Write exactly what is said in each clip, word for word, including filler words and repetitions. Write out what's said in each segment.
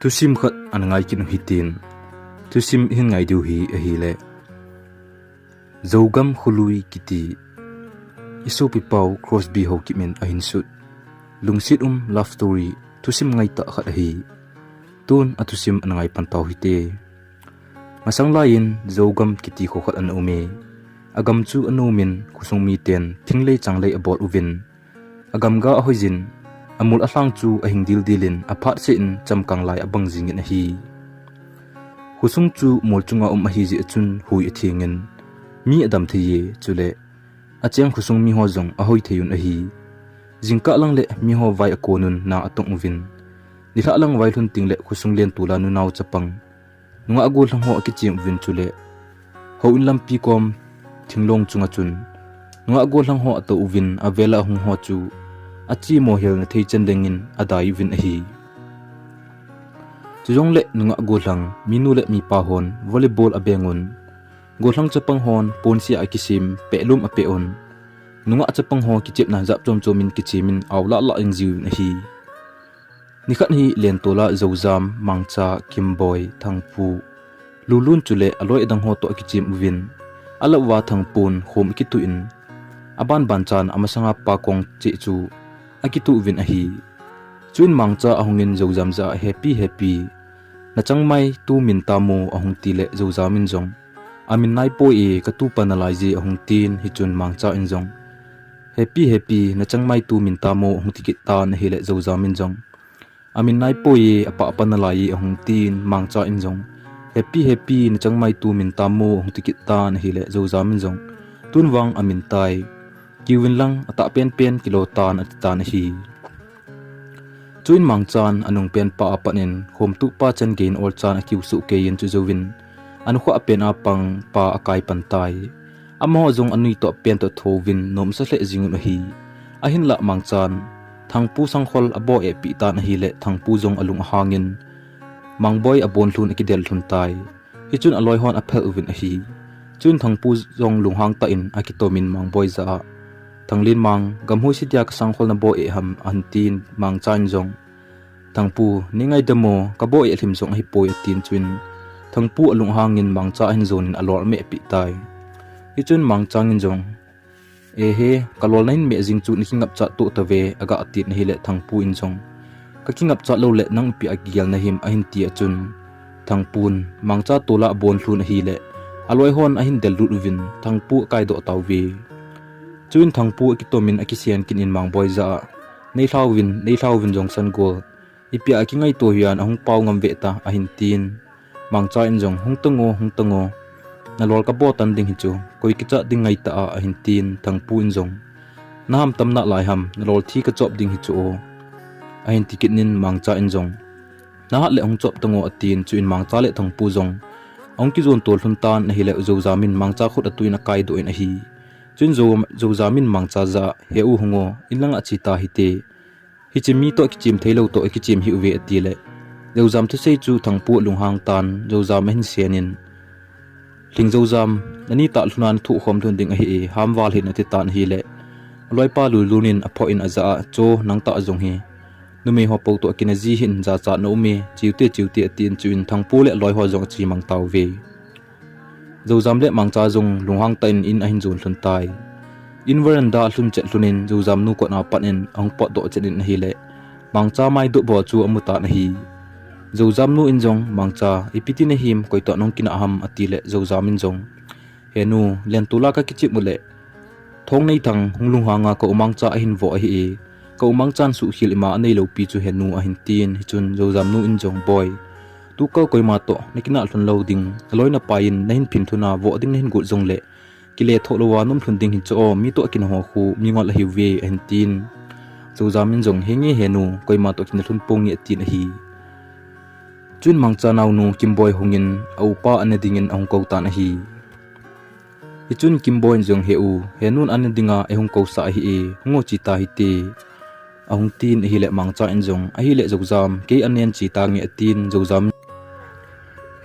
Thusim khat ana ngai kit u hitin. Thusim hin ngai diu hi ahile, Zogam Khului kiti, i sopi pau Crosby Haokip in ahin sut, lungset um love story, thusim ngaitah khat ahi. Tun a thusim ana ngai pan tau hite. Masang laiyin Zogam kiti kho khat ana um e. Agam chu anom in, khosung miten thinglei changlei abol uvin, agam ga ahoijin, amul alhang chu ahing dildil in, aphat seh in chamkang lai abang jingin ahi. Khosung chu mol chunga um ahi jeh chun hui atheng in, mi adam thei e, chule acheng khosung miho jong ahoi thei un ahi. Jingkah lang le miho vai akon un na atong uvin, nilhah lang vailhun tengle khosung lentola nunao chapang, nungah gollhang ho akichem uvin, chule houin lampi kom thinglong chunga chun nungah gollhang ho atou uvin, avela ahung ho chu achemo helna thei chan dengin adai uvin ahi. Chujongle nungah gollhang, minu le mipa hon volleyball abeng un, gollhang chapang hon ponsia akisem, pehlum apeh un, nungah chapang ho kichepna jat chom chom in kichemin aolah lah jing jiuvin ahi. Nikhat hi lentola Zojam, Mangcha, Kimboi, Thangpu, Lulun chule aloi adang ho toh akichem uvin, alah uva Thangpun khom akituh in, aban ban chan amasanga pa kong cheh chu akituh uvin ahi. Chuin Mangcha ahungin Zojam jah a, Happy, Happy, nachangmai tu min tam o, ahung tile Zojam in jong, Amin naipoi e, katupa nalai je, ahung tin, hichun Mangcha in jong, Happy, Happy, nachangmai tu min tam o, ahung tikit tan ahile Zojam in jong, Amin naipoi e, apapa nalai e, ahung tin, Mangcha in jong, Happy, Happy, nachangmai tu min tam o, ahung tikit tan ahile Zojam in jong, Tun vang amin tai, kiuvin lang atah penpen kilo tan, ati tan ahi. Chuin Mangchan anungpen pa apat in, khomtuh pa chan geiyin olchan akiu sohkeiyin, chujouvin anukhah pen a pang pa akai pan tai. Amaho jong anui toh pen toh thouvin nomsa lheh jing un ahi. Ahinlah Mangchan Thangpu sangkhol abo ehpeh tan ahile Thangpu jong alung ahangin Mangboi abon lhun akidel lhun tai. Hichun aloi hon aphel uvin ahi. Chun Thangpu jong lunghang tah in akitomin Mangboi jah a, Thanglin Mang, gam hoise dia kasangkhol nabo eh ham, ahin tin, Mangchan jong, Thangpu, nei ngaidam o, kabo eh lhim jong ahipoi, atin, chuin Thangpu alunghangin Mangcha ahin jonin alol amehpeh tai. Hichun Mangchan in jong, Ehe, kalol nahin meh jing chu nakingapchat toh tave, aga tin ahile Thangpu in jong, Kakingapchat loule nang ipi a kigel nahim, ahin ti a chun, Thangpun Mangcha tola abon lhun ahile aloi hon ahin del lut uvin Thangpu akaidoh tauve. Chuin Thangpu akitomin akisen kit in Mangboi jah a, Neilhauvin, neilhauvin jong san gol, ipi a kingaito hian ahung pao ngam veh ta, ahin tin. Mangcha in jong, Hung tango, hung tango, nalol kabo tan ding hichu, koi kichat ding ngaitah a, ahin tin. Thangpu in jong, Naham tam nalai ham, nalol thi kachop ding hichu o, ahin tikit in Mangcha in jong, Nahat le hung chop tango, atin, chuin Mangcha le Thangpu jong ahung kijon tol lhun tan ahile Zojam in Mangcha khut atuin akaidoh in ahi. Chuin Zo-, Zojam in Mangcha jah a, He u, hung o, in langa che ta hite. Hiche mi toh kichem theilou toh kichem hih uve, atile Zojam thusei chu Thangpu alunghang tan, Zojam ahin senin, Lhing Zojam, nani tah lhuna nathuh khom lhun ding ahi e, ham val hih in, ati tan ahile aloipa Lulun in aphoh in ajah a, Cho, nang tah jong hi numei ho pou toh kina ji hin jachat na um e, cheute, cheute, atin, chuin Thangpu le aloi ho jong ache mang tauve. Zojam le Mangcha jong lunghang tah in in ahin jon lhun tai. In veranda alhun chet lhun in Zojam nu kotna pat in ahung potdoh chet in ahile Mangcha maidup bou chu amu tan ahi. Zojam nu in jong, Mangcha, ipi ti nahim, koi toh nahung kinah ham, atile Zojam in jong, He nu, lentola kakichem u le Thongneithang hung lunghang a ka u Mangcha ahin voh ahi e, ka u Mangchan suhkhel ima aneilou pi chu he nu, ahin tin. Hichun Zojam nu in jong, Boi, tukal koima toh nakinah lhun lou ding, naloi napai in nahin phin lhun a voh ding nahin got jongle kile thoh louva nom lhun ding hichu o, mi toh akina ho khu mingol ahiuve, ahin tin. Zojam in jong, Henge he nu, koima toh kina lhun ponge, atin ahi. Chuin Mangcha naonu Kimboi hungin a upa ana dingin ahung kou tan ahi. Hichun Kimboi in jong, He u, he nun ana dinga eihung kousah ahi e, hung o, che ta hite, ahung tin ahile Mangcha in jong, Ahile Zojam, kei anen che tange, atin. Zojam,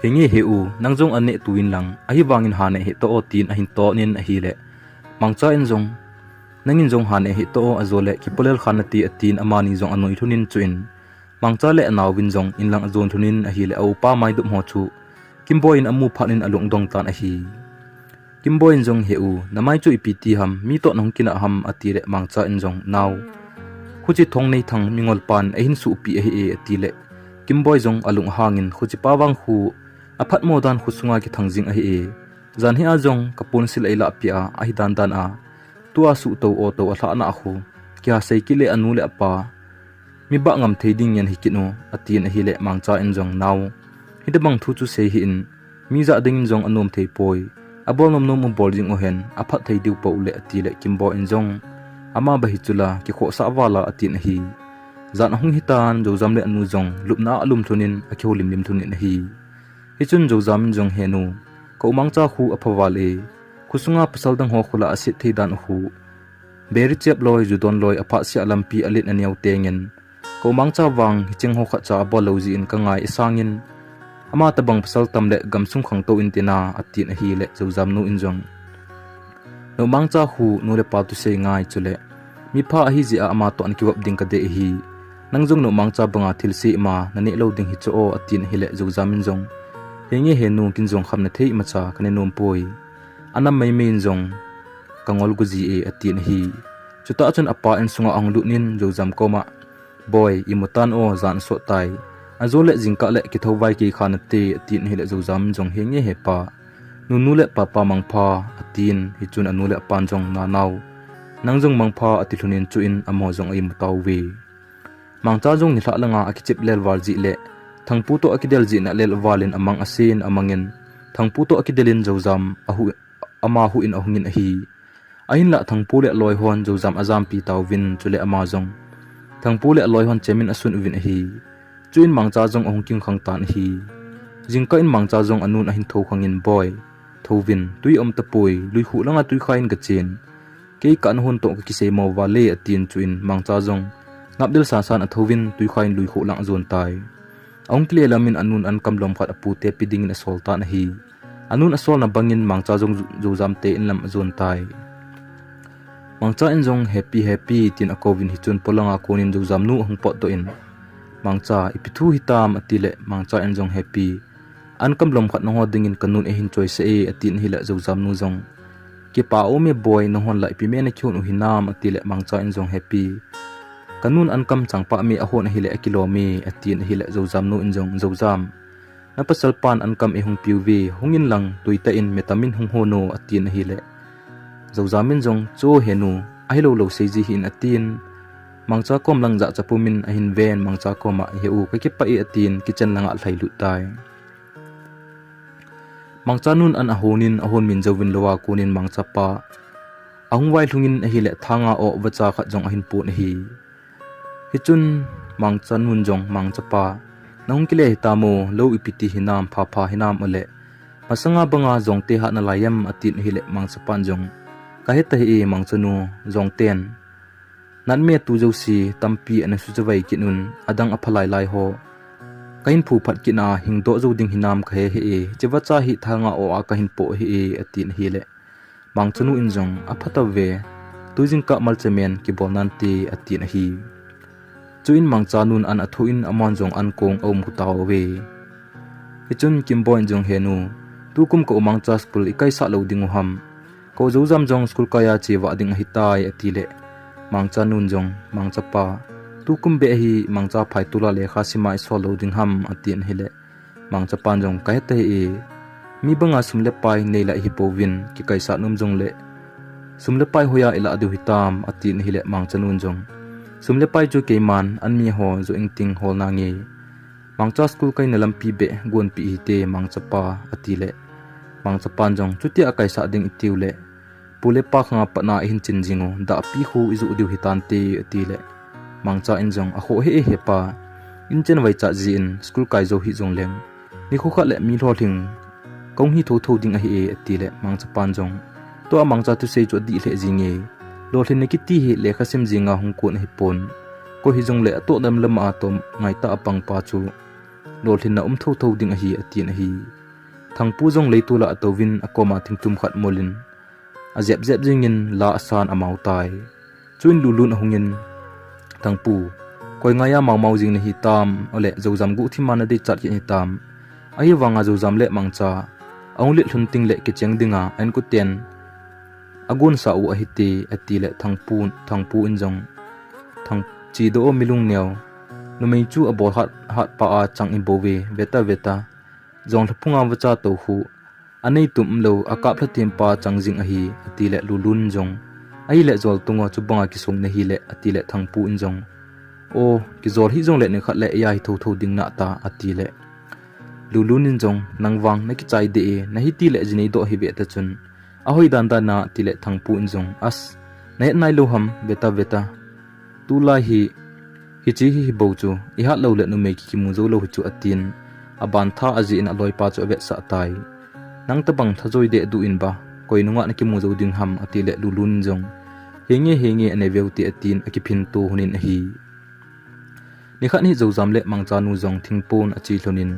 Henge he u, nang jong aneh tuin lang, ahivangin ha neh hih toh o, tin ahin tonin ahile Mangcha in jong, Nangin jong ha neh hih toh o, ajole kipolel khan nate, atin amani jong anoi lhunin chuin Mangcha le anaovin jong inlang ajon lhun in ahile aupa maidup ho chu Kimboi in amu phat in alungdong tan ahi. Kimboi in jong, "He u, namai chu ipi ti ham, mi toh nahung kinah ham?" atile Mangcha in jong, "Nao, khuche Thongnei Thang mingol pan eihin suhpi ahi e," atile Kimboi jong alung ahang in, "Khuche pa vang khu aphatmo dan khusunga kithang jing ahi e. Jan hi a jong kaponsil eilah pia ahi dan dan a, tua suhtou otou alhah na khu kiha sei kit le anu le apa mi bah ngam thei ding ngen hi kit u," atin ahile Mangcha in jong, "Nao, hitobang thu chu sei hih in, mi jah dingin jong anom thei poi, abol nom nom u bol jing u hen, aphat thei diu pou le," atile Kimboi in jong, "Ama ba hi chula, kikhohsah vala," atin ahi. Jan ahung hitan, Jojam le anu jong lupna a alum lhun in akihoulim lim lhun in ahi. Hichun Jojam in jong, "He nu, ka u Mangcha khu apha val e, khusunga pasal dang ho khu la asit thei dan u khu, beri chep loi, ju don loi, aphat sia lampi alet aneo tengin, ka u Mangcha vang hicheng ho khatcha abol lou jeh in kangai asangin, ama tabang pasal tam le gamsung khangtou in tina," atin ahile Jojam nu in jong, "Nu Mangcha khu nu le pa thusei ngai chule mipha ahi jeh a ama toh ana kivop ding kadei ahi. Nang jong nu Mangcha banga thilse ima naneh lou ding hi chu o," atin ahile Jojam in jong, "Henge he nu, kin jong khamna thei imacha kane nom poi. Anam meimei in jong kangol gu ji e," atin ahi. Chutah chun apa insunga ahung lut in Jojam koma, "Boi, imu tan o, jan asot tai. Ajo le jingkah le kitho vai kei kha nate," atin ahile Jojam in jong, "Henge he pa, nunu le papa mangpha," atin. Hichun anu le apan jong, "Nanao, nang jong mangpha," ati lhun in chuin amaho jong a-imu tauve. Mangcha jong nilhah langa akichep lel val jeh le Thangpu toh akidel jeh in alel val in amang asen amang in, Thangpu toh akidel in Jojam ahu, ama hu in ahung in ahi. Ahinlah Thangpu le aloi hon Jojam ajampi tauvin, chule ama jong Thangpu le aloi hon chemin asun uvin ahi. Chuin Mangcha jong ahung kingkhang tan ahi. Jingkah in Mangcha jong anun ahin thou khang in, "Boi, thouvin, tui aum tapoi, luikhuh langa tuikhai in gachen. Kei kah nahon toh kakisei mo vale," atin chuin Mangcha jong napdel sansan athouvin tuikhai in luikhuh lang ajon tai. Ahung kile lam in anun ankam lom khat apute pi dingin asol tan ahi. Anun asolna bangin Mangcha jong Jojam te in lam ajon tai. Mangcha in jong, "Happy, happy," tin akouvin, hichun polanga konin Jojam nu ahung potdoh in, "Mangcha, ipi thu hitam?" atile Mangcha in jong, "Happy, ankam lom khat nangho dingin kanun eihin choisah e," atin ahile Jojam nu jong, "Kipa aume boi, nahon la ipi me nakihon u hinam?" atile Mangcha in jong, "Happy, kanun ankam changpah me ahon ahile akilom e," atin ahile Jojam nu in jong, "Jojam, napasal pan ankam eihung piuve, hung in lang tuitah in metam in hung hon o," atin ahile Jojam in jong, "Chu he nu, ahilou lou sei ji hih in," atin. Mangcha kom lang jahcha pumin ahin ven, Mangcha koma, "He u, kakipah e," atin kitchen langa alhailut tai. Mangcha nun an ahonin, ahon min jouvin loa konin Mangcha pa ahung vailhung in ahile thanga o vacha khat jong ahin pon ahi. Hichun Mangcha nun jong, "Mangcha pa, nahung kile hitam o, lou ipi ti hinam, phapha hinam ule? Masanga banga Jongte hat nalai em?" atin ahile Mangcha pan jong, "Kahe tahih e Mangcha nu, Jongten natme tu jouse tampi ana suchavai kit un, adang apha lai lai ho kahin phuphat kit na, hingdoh jou ding hinam kahe hih e, hiche vacha hi thanga o a kahin po hih e," atin ahile Mangcha nu in jong, "Apha tauve, tujingkah malchamen kibol nante," atin ahi. Chuin Mangcha nun an athoh in amahon jong ankong aum khu tauve. Hichun Kimboi in jong, "He nu, tukum ka u Mangcha school ikaisah lou ding u ham? Ka u Jojam jong school kaiya chevah ding ahitai," atile Mangcha nun jong, "Mangcha pa, tukum beh hi Mangcha phaitol a lekha sima isol lou ding ham?" atin ahile Mangcha pan jong, "Kahe tahih e, mi banga sum le pai neila ihi pouvin, kikaisah nom jongle sum le pai hoiya ilah diu hitam?" atin ahile Mangcha nun jong, "Sum le pai chu keiman an mi ho jo ingting hol nange, Mangcha school kaina lampi beh gonpeh hite Mangcha pa," atile Mangcha pan jong, "Chutia kaisah ding itiu le pu le pa khanga patna ihin chin jing u, dahpi khu ijoh diu hitante," atile Mangcha in jong, "Akhoh hih e he pa, inchen vaichat jin school kai jou hih jongleng nikho khat le mi lolhing kahung hi thotho ding ahi e," atile Mangcha pan jong, "Tua Mangcha thusei chu adih lheh jinge, lolhinna kiti hi lekha sim jinga hung kon ahipon, koi hijongle atoh dam lama toh ngaitah a pang pa chu lolhinna um thotho ding ahi," atin ahi. Thangpu jong leitol a atouvin akoma thingtum khat molin ajep jep jingin la asan amau tai. Chuin Lulun ahungin, "Thangpu, koi ngaiya maumau jing nahi tam, ole Joujam guhthima nadei chat kit hitam. Ahivanga Joujam le Mangcha ahung let lhun tengle kicheng dinga ankuten agon sa u ahite, atile Thangpu, Thangpu in jong, Thang, chedoh o milung neo, numei chu abol hat, hat pa a chang ibouve, veta veta. Jonglha phunga vacha tou khu, anei tum umlou, akap lha thempa chang jing ahi, atile Lulun in jong, ahile jol tunga chubanga kisong nahile, atile Thangpu in jong, o, kijol hih jongle nikhat le eia hi thotho ding nahta, atile Lulun in jong, nang vang nakichai deh e, nahi tile jinei doh hi veta chun, ahoi dandan a, tile Thangpu in jong, as, nahet nailou ham, veta veta. Tulai hi, hiche hi hibou chu, ihat loule numei kikimu joulou hi chu, atin, aban tha ajeh in aloipa chu avetsah tai. Nang tobang thajoi deh duh in ba, koi nunga nakimu jou ding ham, atile Lulun in jong, henge henge anei veute, atin, akiphinto lhonin ahi. Nikhat hi Joujam le Mangcha nu jong thingpon ache lhonin,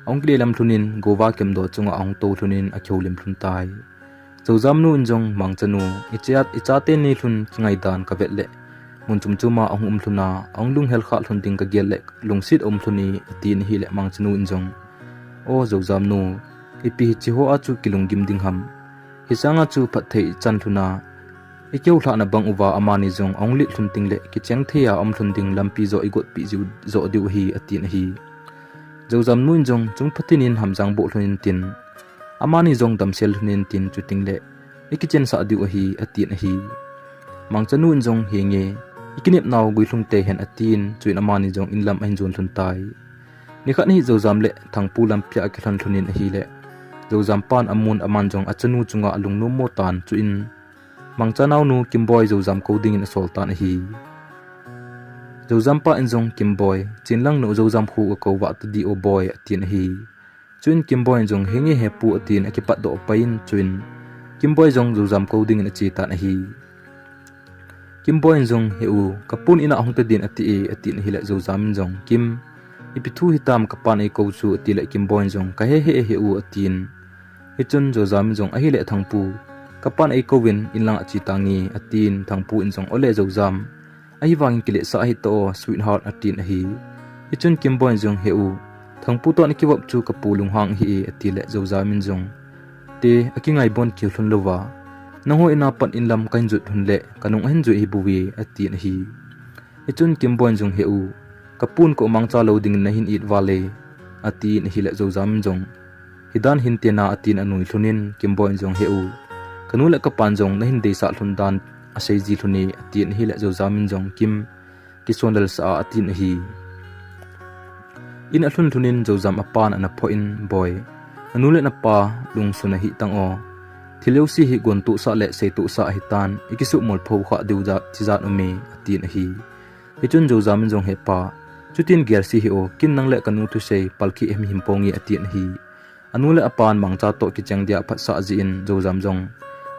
ahung kilelam lhonin, gova kemdo chunga ahung tou lhonin, akihoulim lhon tai. Joujam nu in jong Mangcha nu, icha, ichate neilhun kingaidan kavet le, mun chom choma ahung um lhona, ahung lunghel khah lhon ding kagel le, lungset aum lhone, atin ahile Mangcha nu in jong, o Joujam nu, ipi hicheho a chu kilunggim ding ham. Hisanga chu phatthei ichan lhona, ikihou lhahna bang uva amani jong ahung let lhon tengle, kicheng thei a aum lhon ding lampi joh igotpeh jiu joh diu ahi, atin ahi. Joujam nu in jong chung phatin in hamjang boh lhonin tin, amani jong damsel lhonin tin, chutengle ikichensah diu ahi, atin ahi. Mangcha nu in jong, henge, ikinepnau guilhung tei hen, atin, chuin amani jong inlam ahin jon lhon tai. Nikhat hi Joujam le Thangpu lampia akilhon lhonin ahile, Joujam pan amun, aman jong achanu chunga alungnom mo tan, chuin Mangcha naonu Kimboi Joujam kou dingin asol tan ahi. Joujam pa in jong, Kimboi, chenlang nu Joujam khu gakou vah tadi o boi, atin ahi. Chuin Kimboi in jong, henge he pu, atin, akipatdoh paiyin, chuin Kimboi jong Joujam kou dingin ache tan ahi. Kimboi in jong, he u, kapun ina ahung tadin ati e, atin ahile Joujam in jong, Kim, ipi thu hitam kapan eikou chu, atile Kimboi in jong, kahe he, he u, atin. Hichun Joujam in jong, ahile Thangpu, kapan eikouvin inlanga che tange, atin, Thangpu in jong, ole Joujam, ahivangin kiletsah hita o, sweetheart, atin ahi. Hichun Kimboi in jong, he u, Thangpu toh nakivop chu kapu lunghang ahi e, atile Joujam in jong, te, akingaibon kit lhon louva, nangho ina pat inlam kahin jot lhon le, kanung ahin jui ahibouve, atin ahi. Hichun Kimboi in jong, he u, kapun kou Mangcha lou dingin nahin it vale, atin ahile Joujam in jong, hidan hinte na, atin anui lhonin, Kimboi in jong, he u, kanu le kapan jong nahin deisah lhon dan asei ji lhone, atin ahile Joujam in jong, Kim, kisonlel sah a, atin ahi. In alhun lhonin Joujam apan ana phoh in, boi, nanu le napa lungsun ahitang o. Thil jouse hi gontohsah le seitohsah ahitan, ikisuhmol pho khah diu jat, chijat aume, atin ahi. Hichun Joujam in jong, he pa, chutin gelse hih o, ken nang le kanu thusei palkheh himhim ponge, atin ahi. Anu le apan Mangcha toh kicheng dia aphatsah jeh in Joujam jong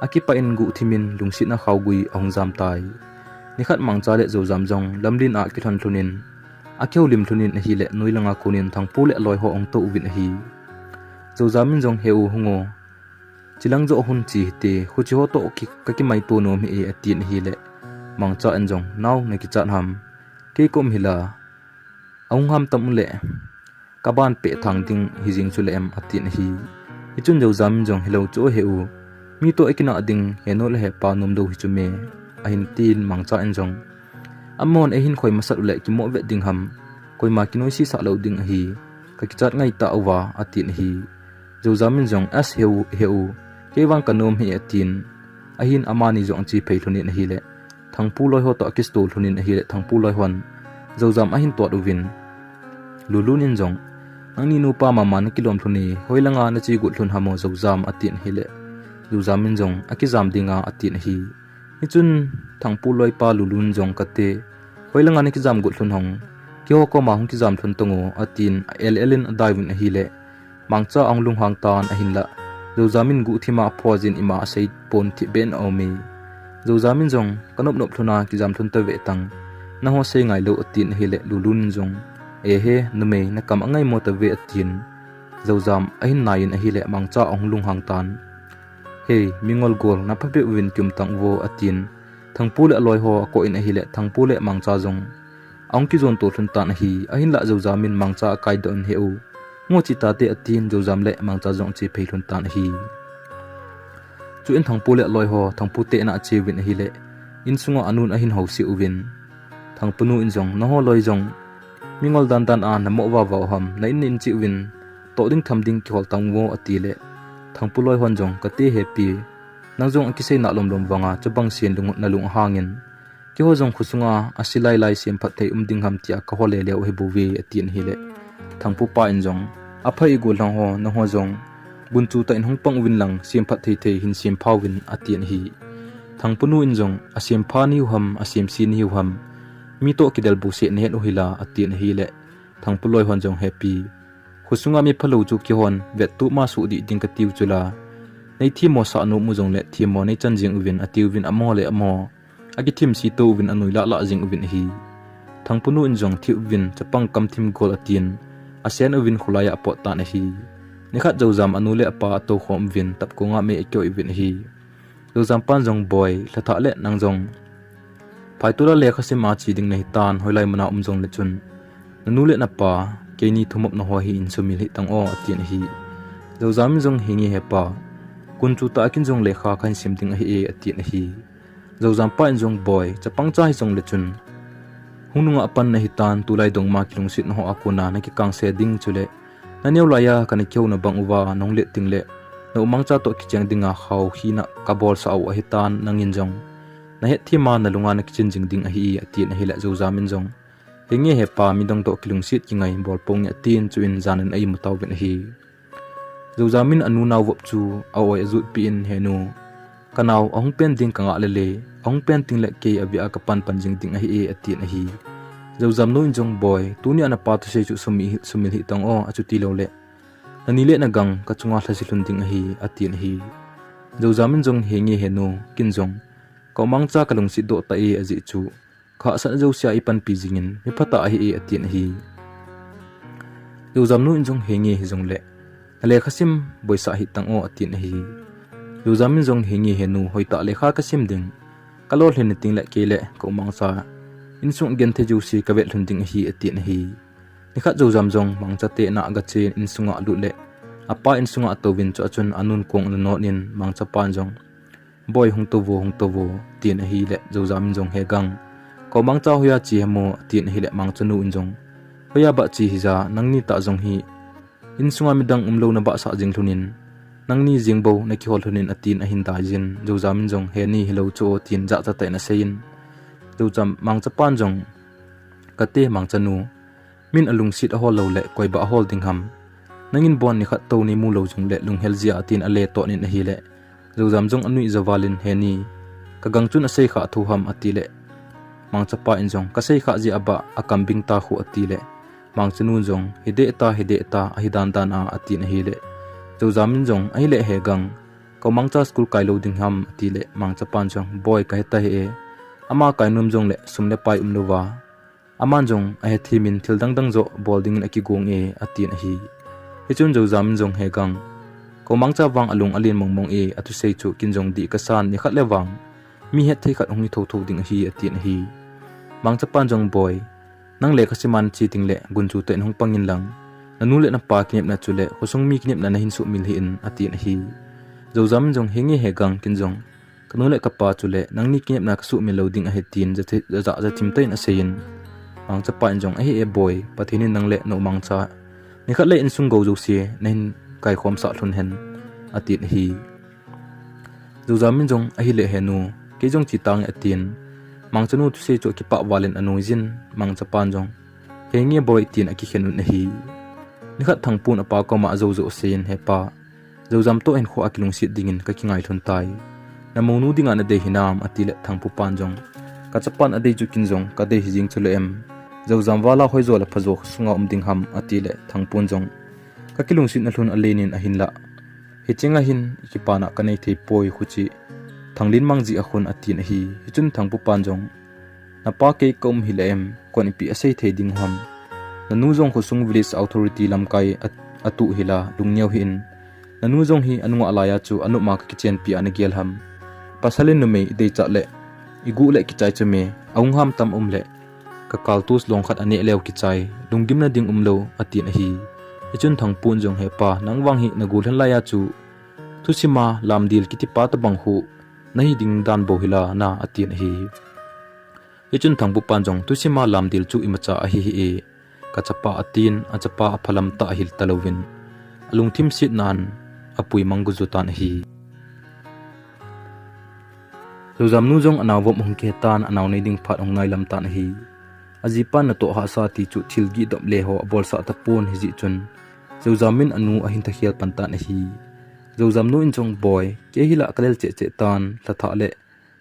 akipah in guhthimin lungsetna khaogui ahung jam tai. Nikhat Mangcha le Joujam jong lamlen a akilhon lhonin, akihoulim lhonin ahile, noilanga konin Thangpu le aloiho ahung tou uvin ahi. Joujam in jong, he u, hung o, chelang joh hung che hite, khuche ho toh ki, kakimaito nom hih e, atin ahile, Mangcha in jong, nao, nakichat ham, kei kaum hila, ahung ham tam ule, kaban peh thang ding hijeng chule em, atin ahi. Hichun Joujam in jong, helou, chu he u, mi toh ikinah ding henu le hepa nomlou hichu me, ahin tin, Mangcha in jong, amahon eihin khoi masat ule kimoh vet ding ham, koima kinoisesah lou ding ahi, kakichat ngai tauva, atin ahi. Joujam in jong, as, he u, he u, kei vang kanom hih e, atin, ahin amani jong ache phei lhonin ahile, Thangpu loiho toh akisuto lhonin ahile, Thangpu loihon Joujam ahin tot uvin, Lulun in jong, nangni nupa mama nakilom lhon e, hoilanga nache got lhon ham o Joujam, atin ahile, Joujam in jong, akijam dinga, atin ahi. Hichun Thangpu loipa Lulun in jong, kate, hoilanga nakijam got lhon ham, keiho koma hung kijam lhon tango, atin, a el el in adai uvin ahile, Mangcha ahung lunghang tan ahinlah, Joujam in guhthima aphoh jin ima asei pon thipbeh in aume. Joujam in jong, kanop nop lhona kijam lhon tave tang, nangho sei ngailou, atin ahile, Lulun in jong, ehe, numei, nakam angaimo tave, atin, Joujam ahin nai in ahile, Mangcha ahung lunghang tan. Hei, mingol gol, naphabep uvin kium tang uvo, atin, Thangpu le aloiho akoh in ahile, Thangpu le Mangcha jong ahung kijon to lhon tan ahi. Ahinlah Joujam in Mangcha akai doh in, "He u, ngo chi tate," atin, Joujam le Mangcha jong ache phei lhon tan ahi. Chuin Thangpu le aloi ho Thangpu te in a ache uvin ahile, insunga anun ahin house uvin, Thangpu nu in jong, "Naho loi jong mingol dandan a namo vava u ham, na in in che uvin, toh ding tham ding kihol tang uvo," atile, Thangpu loi hon jong, "Kate hepi, nang jong akisei na lomlom vanga, chubang sen lung, nalung ahangin, keiho jong khosunga asilai lai semphat thei um ding ham tia kahol le leu ahi bouve," atin ahile, Thangpu pa in jong, "Aphai, igol lang ho, nangho jong gunchu tah in hung pang uvin lang, semphat thei thei hin sempha uvin," atin ahi. Thangpu nu in jong, "Asempha nahiu ham, asemse nahiu ham, mi toh kidel bu se nahet u hila," atin ahile, Thangpu loi hon jong, "Hepi, khosunga mi phalou chu keihon vettup ma suh dih ding katiu chula, nei themmo sah nom u jongle themmo nei chan jing uvin," atiuvin, amaho le amaho akithemse to uvin, anoi lah lah jing uvin ahi. Thangpu nu in jong, "Thi uvin, chapang kam thim gol," atin, asen uvin kholai a apot tan ahi. Nikhat Joujam anu le apa atou khom uvin, tapkong a mei akioh uvin ahi. Joujam pan jong, "Boi, lhathah le nang jong, phaitula lekha sim a che ding nahi tan, hoilai muna um jongle chun, nanu le napa, keini thumop naho hi in sumil hih tang o," atin ahi. Joujam in jong, "Henge hepa, gunchu tah a kin jong lekha kahin sim ding ahi e," atin ahi. Joujam pa in jong, "Boi, chapang cha hijongle chun, hung nunga apan nahi tan, tulai dongma kilungset naho a kona nakikangse ding chule, naneo laiya kana kihouna bang uva nahung let tengle, na u Mangcha toh kicheng dinga khao hina kabolsah u ahi tan, nangin jong nahet thema nalunga nakichen jing ding ahi," atin ahile, Joujam in jong, "Henge hepa, midang toh kilungset kingai bol ponge," atin, chuin jan in a imu tauvin ahi. Joujam in anu nao vop chu a-oi ajutpi in, "He nu, kanao ahung pen ding kangah lele, ahung pen tengle kei aveh a kapan pan jing ding ahi e," atin ahi. Joujam nu in jong, "Boi, tunia napa thusei chu sumil, sumil hih tang o, achuti loule nani le nagang kachunga lhase lhon ding ahi," atin ahi. Joujam in jong, "Henge he nu, kin jong ka u Mangcha kalungset doh tah e, ajeh chu kahahsatna jousea eipanpi jingin, miphatah ahi e," atin ahi. Joujam nu in jong, "Henge hijongle, nalekha sim boisah hih tang o," atin ahi. Joujam in jong, "Henge he nu, hoitah lekha kasim ding, kalolhin na tengle keile ka u Mangcha insung genthei jouse kavet lhon ding ahi," atin ahi. Nikhat Joujam jong Mangcha te in a agache in, insunga alut le, apa insunga atouvin, chua chun anun kong ana not in, Mangcha pan jong, "Boi, hung touvo, hung touvo," tin ahile, Joujam in jong, "He gang, ka u Mangcha hoiya che ham o?" atin ahile, Mangcha nu in jong, "Hoiya bah che hija, nangni tah jong hi insunga midang umlou nabahsah jing lhonin, nangni jeng bou nakihol lhonin," atin ahin daijin, Joujam in jong, "He ni, hilou chu o," tin jahcha tah in aseiyin, Joujam, Mangcha pan jong, "Kate Mangcha nu, min alungset ahol loule koi bah ahol ding ham? Nangin bon nikhat tou neimu lou jongle lunghel jia," atin ale tot in ahile, Joujam jong anuija val in, "He ni, kagang chun asei khah thou ham?" atile, Mangcha pa in jong, "Kasei khah jeh a bah, akam bing ta khu," atile, Mangcha nu jong, "Hideh ta, hideh ta, ahi dandan a," atin ahile, Joujam in jong, "Ahile he gang, ka u Mangcha school kai lou ding ham?" atile, Mangcha pan jong, "Boi, kahe tahih e, ama kai nom jongle sum le pai umlouva, aman jong ahethem in thil dangdang joh bol dingin akigong e," atin ahi. Hichun Joujam in jong, "He gang, ka u Mangcha vang alung alen mongmong e, athusei chu kin jong dih kasan, nikhat le vang mi hetthei khat hung hi thotho ding ahi," atin ahi. Mangcha pan jong, "Boi, nang lekha sim a nache tengle gunchu tah in hung pangin lang, nanu le napa kinepna chule khosung mi kinepna nahin suhmil hih in," atin ahi. Joujam in jong, "Henge he gang, kin jong kanu le kapa chule nangni kinepna kasuhmil lou ding ahi," tin jathe-, ja-, ja-, jathim tah in aseiyin, Mangcha pa in jong, "Ahi e boi, Pathen in nang le na u Mangcha nikhat le insung gou jouse nahin kaikhomsah lhon hen," atin ahi. Joujam in jong, "Ahile he nu, kei jong che tange," atin, Mangcha nu thusei chu akipah val in anoijin, Mangcha pan jong, "Henge boi," tin akikhen un ahi. Nikhat Thangpun apa koma ajou joh aseiyin, "He pa, Joujam toh hinkho a kilungset dingin kakingai lhon tai. Na mounu dinga nadei hinam?" atile, Thangpu pan jong, "Ka chapan adei chu kin jong kadei hijing chule em? Joujam vala hoijo le phajo sunga um ding ham?" atile, Thangpun jong, "Kakilungsetna lhon alenin ahinlah, hichenga hin kipana kanei thei poi, khuchi Thanglin mang jeh a khun," atin ahi. Hichun Thangpu pan jong, "Napa kei kaum hile em, kon ipi asei thei ding ham? Nanu jong khosung village authority lamkai a, atuh hila lungneo hih in. Nanu jong hi anunga laiya chu anuma kakichenpi a nagel ham? Pasal in numei idei chah le, iguh le kichai chu me, ahung ham tam um le, Ka kaltus long khat aneh leu kichai, lunggimna ding umlou, atin ahi. Hichun Thangpu in jong, "He pa, nang vang hi nagol hen laiya chu thusima lamdil kitipa tabang khu nahi ding dan bou hila na," atin ahi. Hichun Thangpu pan jong, "Thusima lamdil chu imacha ahi hih e, ka chapa," atin, achapa aphalam tah ahil talouvin, alungthim setnan apui mang guju tan ahi. Joujam nu jong anao vom ahung kihe tan, anao nei ding phat ahung nailam tan ahi. Ajipan natoh hahsa ti chu thil gihdop le ho abolsah tapon hijeh chun, Joujam in anu ahin thakhel pan tan ahi. Joujam nu in jong, "Boi, kei hila kalel cheh cheh tan, lhathah le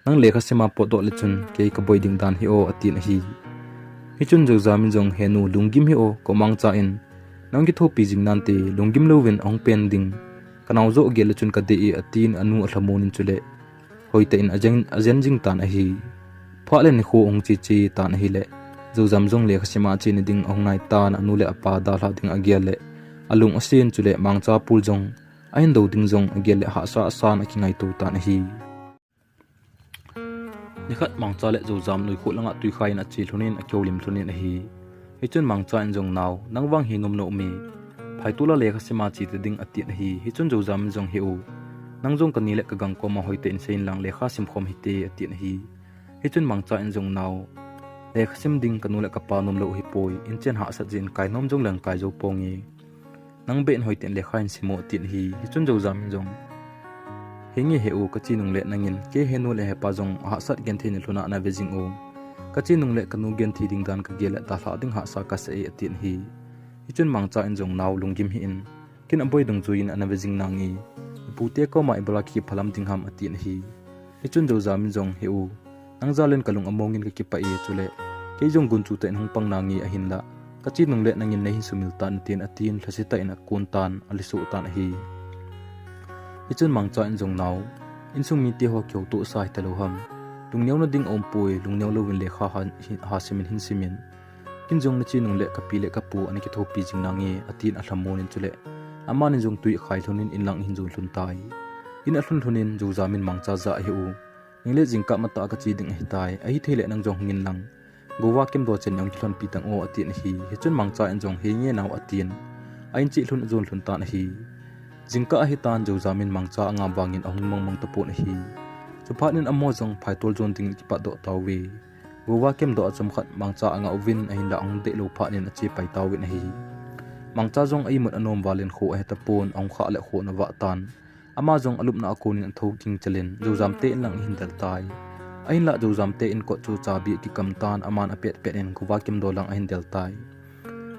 nang lekha sima potdoh le chun kei kaboi ding dan hih o," atin ahi. Hichun Joujam in jong, "He nu, lunggim hih o, kou mangcha in nang kithopi jing nante, lunggim louvin ahung pen ding kanao joh gel le chun kadei e," atin anu alhamon in chule hoitah in ajen, ajen jing tan ahi. Phat le nikho ahung cheche tan ahile, Joujam jong lekha sima chena ding ahung nai tan, anu le apa dalha ding agel le alung asen, chule mangcha pul jong ahin do ding jong agel le hahsa asan akingaito tan ahi. Nikhat mangcha le Joujam nuikhuh langa tuikhai in ache lhonin akihoulim lhonin ahi. Hichun mangcha in jong, "Nao, nang vang hi nom nom e. Phaitol a lekha sima che ta ding," atin ahi. Hichun Joujam in jong, "He u, nang jong kani le kagang koma hoitah in seiyin lang lekha simkhom hite," atin ahi. Hichun mangcha in jong, "Nao, lekha sim ding kanu le kapa nomlou ahipoi, inchen hahsat jeh in kai nom jongleng kai jou ponge. Nang beh in hoitah in lekha hin sim o," atin ahi. Hichun Joujam in jong, "Henge he u, kache nung le nangin kei henu le hepa jong ahahsat genthei na lhuna nave jing u. Kache nung le kanu genthei ding dan kagel le dalha ding hahsa kasa e," atin ahi. Hichun mangcha in jong, "Nao, lunggim hih in, ken aboi dungjuiyin anave jing nange. Ipute koma ibola kiphalam ding ham," atin ahi. Hichun Joujam in jong, "He u, nang jal in kalung amongin kakipah e, chule kei jong gunchu tah in hung pang nange, ahinla kache nung le nangin neihin sumil tan," atin, atin lhase tah in akon tan, alesuh tan ahi. Hichun mangcha in jong, "Nao, insung mite ho kihoutoh sa hitalou ham. Lungneo nading aumpoi, lungneo louvin lekha ha, ha simin hin simin. Ken jong nache nung le kapi le kapu ana kithopi jing nange," atin alhamon in chule, amanin jong tui akhai lhonin inlang ahin jon lhon tai. In alhun lhonin Joujam in mangcha jah a, "He u, ning le jingkah matah kache ding ahitai, ahithei le nang jong hungin lang. Gova kemdoh chen jong kilhonpi tang o," atin ahi. Hichun mangcha in jong, "Henge nao," atin, a in cheh lhon ajon lhon tan ahi. Jingkah ahitan, Joujam in mangcha angah vangin ahung mongmong tapon ahi. Chuphat in amaho jong phaitol jon dingin akipatdoh tauve. Gova kemdoh a chomkhat mangcha angah uvin, ahinla ahung dehlou phat in ache pai tauvin ahi. Mangcha jong a imut anom valin kho ahetapon, ahung khah le kho ana vah tan. Ama jong alupna a konin athou ging chalin Joujam te in lang ahin del tai. Ahinla Joujam te in kot chu chabi akikam tan, aman apet pet in gova kemdoh lang ahin del tai.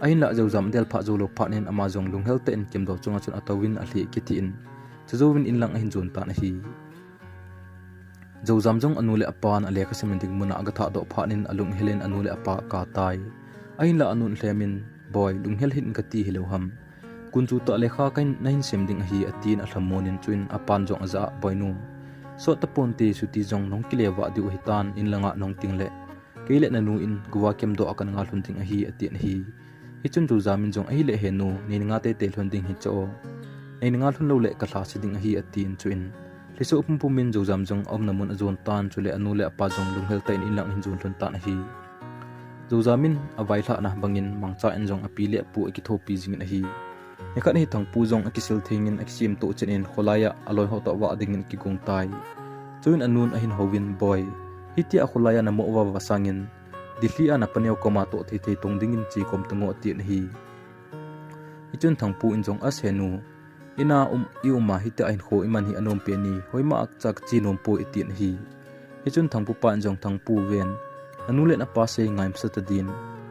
Ahinla Joujam adel phah joulou phat in ama jong lunghel tah in kemdoh chunga chun atouvin alheh kiti in, chujouvin inlang ahin jon tan ahi. Joujam jong anu le apan alekha sim ding muna agathahdoh phat in alunghel in anu le apa akap tai. Ahinla anun alhem in, "Boi, lunghel hih in kati hilou ham. Gunchu tah lekha kahin, nahin sim ding ahi," atin alhamon in, chuin apan jong ajah a, "Boinu, sot taponte, chuti jong nahung kile vah diu ahitan, in langa nahung ting le kei le nanu in gova kemdoh a kana nga lhon ding ahi," atin ahi. Hichun Joujam in jong, "Ahile henu, neina nga teitei lhon ding hichu. Neina nga lhon lou le kalha se ding ahi," atin, chuin lhiso pumpum in Joujam jong aumna mun ajon tan, chule anu le apa jong lunghel tah in inlang ahin jon lhon tan ahi. Joujam in availhahna bangin mangcha in jong api le apu akithopi jingin ahi. Nikhat hi Thangpu jong akisil thengin akisem toh chen in kholai a aloi ho toh vah dingin akigong tai. Chuin anun ahin houvin, "Boi, hitia kholai a namoh vah vah sangin, Delhi a napaneo koma toh theithei tong dingin che khom tango," atin ahi. Hichun Thangpu in jong, "Ase nu, ina um, i uma hitia hinkho iman hi anom pen e, hoima a cha kache nom poi," atin ahi. Hichun Thangpu pa in jong, "Thangpu ven, nanu le napa sei ngaimasa tadin,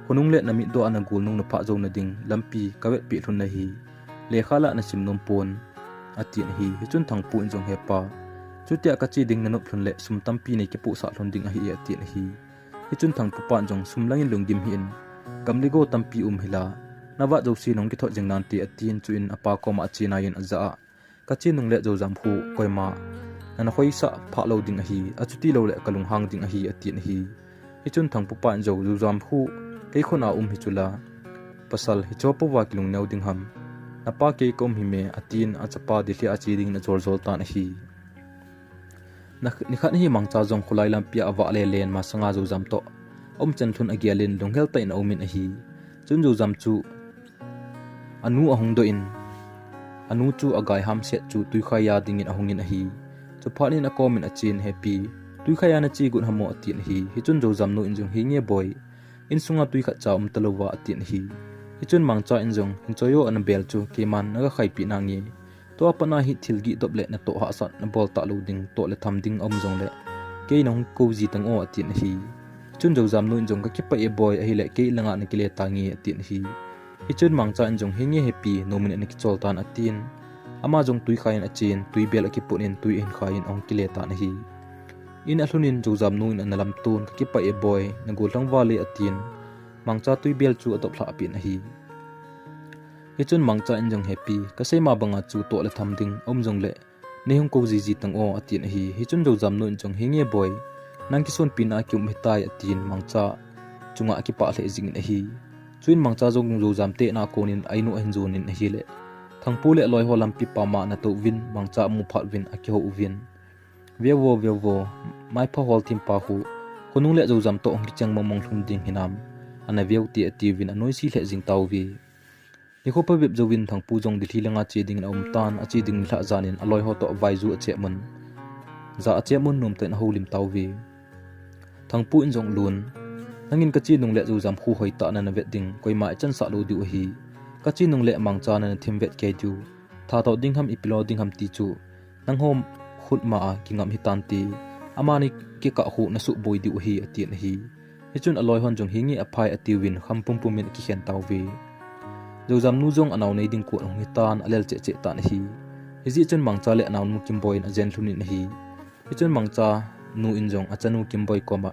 khonung le namitdoh a nagol nung naphah jou nading lampi kavetpeh lhon nahi. Lekha la nasim nom pon," atin ahi. Hichun Thangpu in jong, "Hepa, chutia kache ding nanop lhon le sum tampi neikipohsah lhon ding ahi e," atin ahi. Hichun Thangpu pan jong, "Sum langin lunggim hih in, gam le go tampi um hila, navat jouse nahung kithot jing nante," atin, chuin apa koma ache naiyin ajah a, "Kache nung le Joujam khu koima nana khoisah phah lou ding ahi, achuti lou le kalunghang ding ahi," atin ahi. Hichun Thangpu pan jong, "Joujam khu kei khut a um hichu la, pasal hicho pouva kilungneo ding ham. Napa kei kaum hi me," atin achapa Delhi a che dingin ajol jol tan ahi. Na, nikhat hi mangcha jong kholai lampi a avah le len masanga Joujam toh aumchan lhun agelin lunghel tah in aumin ahi. Chun Jojam chu anu ahung doh in, anu chu agai hamset chu tuikhai a dingin ahungin ahi. Chuphat in akomin achen, "Hepi, tuikhai a nache got ham o?" atin ahi. Hichun Jojam nu in jong, "Henge boi, insunga tui khatcha umtalouva," atin ahi. Hichun Mangcha in jong, "Hin choi o, nabel chu keiman nagakhaipi nange. Tua pat a hi thil gihdop le natoh hahsat nabol talou ding, toh le tham ding aum jongle, kei nahung kou ji tang o," atin ahi. Chun Jojam nu in jong, "Kakipah e boi, ahile kei langa nakile tange," atin ahi. Hichun Mangcha in jong, "Henge Hepi, nomin ana kichol tan," atin. Ama jong tuikhai in achen, tuibel akiput in tui ahin khai in ahung kile tan ahi. In alhun in Jojam nu in ana lamton, "Kakipah e boi, nagollhang val e," atin. Mangcha tuibel chu adoplhah peh in ahi. Hichun Mangcha in jong, "Hepi, kasei ma banga chu toh le tham ding aum jongle, neihung kou jiji tang o," atin ahi. Hichun Jojam nu in jong, "Henge boi, nang kisonpina a kium hitai," atin Mangcha chunga akipah lheh jingin ahi. Chuin Mangcha jong Jojam te na konin a-in u ahin jonin ahile, Thangpu le aloi ho lampi pama ana touvin, Mangcha amu phat uvin akihou uvin, "Veuvo, veuvo, maipha hol thempa khu, khonung le Jojam toh hung kicheng mongmong lhon ding hinam, ana veu te," atiuvin anoise lheh jing tauve. Nikho phabep jouvin Thangpu jong Delhi langa che dingin aum tan, ache ding nilhah jan in aloi ho toh vaiju achep un, ja achep un nomtah in ahoulim tauve. Thangpu in jong, "Lun, nangin kache nungle Jojam khu hoitah a nana vet ding, koima ichansah lou diu ahi. Kache nungle Mangcha nana themvet kei diu. Thato ding ham, ipi lo ding ham ti chu nangho khut ma a kingam hitante, amani kikah khu nasuhboi diu ahi," atin ahi. Hichun aloi hon jong, "Henge aphai," atiuvin kham pumpum in akikhen tauve. Jojam nu jong anao nei ding kon ahung hitan, alel cheh cheh tan ahi. Hijeh chun Mangcha le anaonu Kimboi in ajen lhon in ahi. Hichun Mangcha nu in jong achanu Kimboi koma,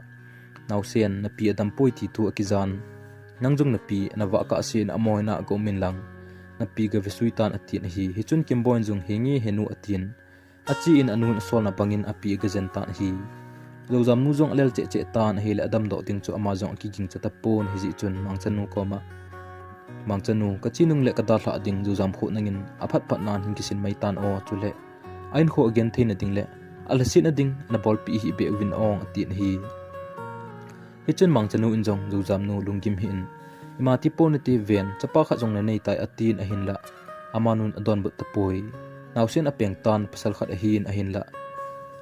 "Naosen, napi adampoi ti thu akijan. Nang jong napi navah kahsen amoina a ga um in lang, napi gave sui tan," atin ahi. Hichun Kimboi in jong, "Henge henu," atin. Ache in anu in asolna bangin api agajen tan ahi. Jojam nu jong alel cheh cheh tan ahile adamdoh ding chu ama jong akiging cha tapon, hijeh chun Mangcha nu koma, "Mangcha nu, kache nungle kadalhah ding Jojam khu nangin aphat phat nan hin kisin mai tan o, chule a-in khu agenthei na ding le alhaset na ding nabolpeh hih beh uvin o," atin ahi. Hichun Mangcha nu in jong Jojam nu lunggim hih in, "Ima tipon nati ven, chapa khat jong nanei tai," atin ahinla, amanun adonbut tapoi. Naosen apeng tan, pasal khat ahin ahinla,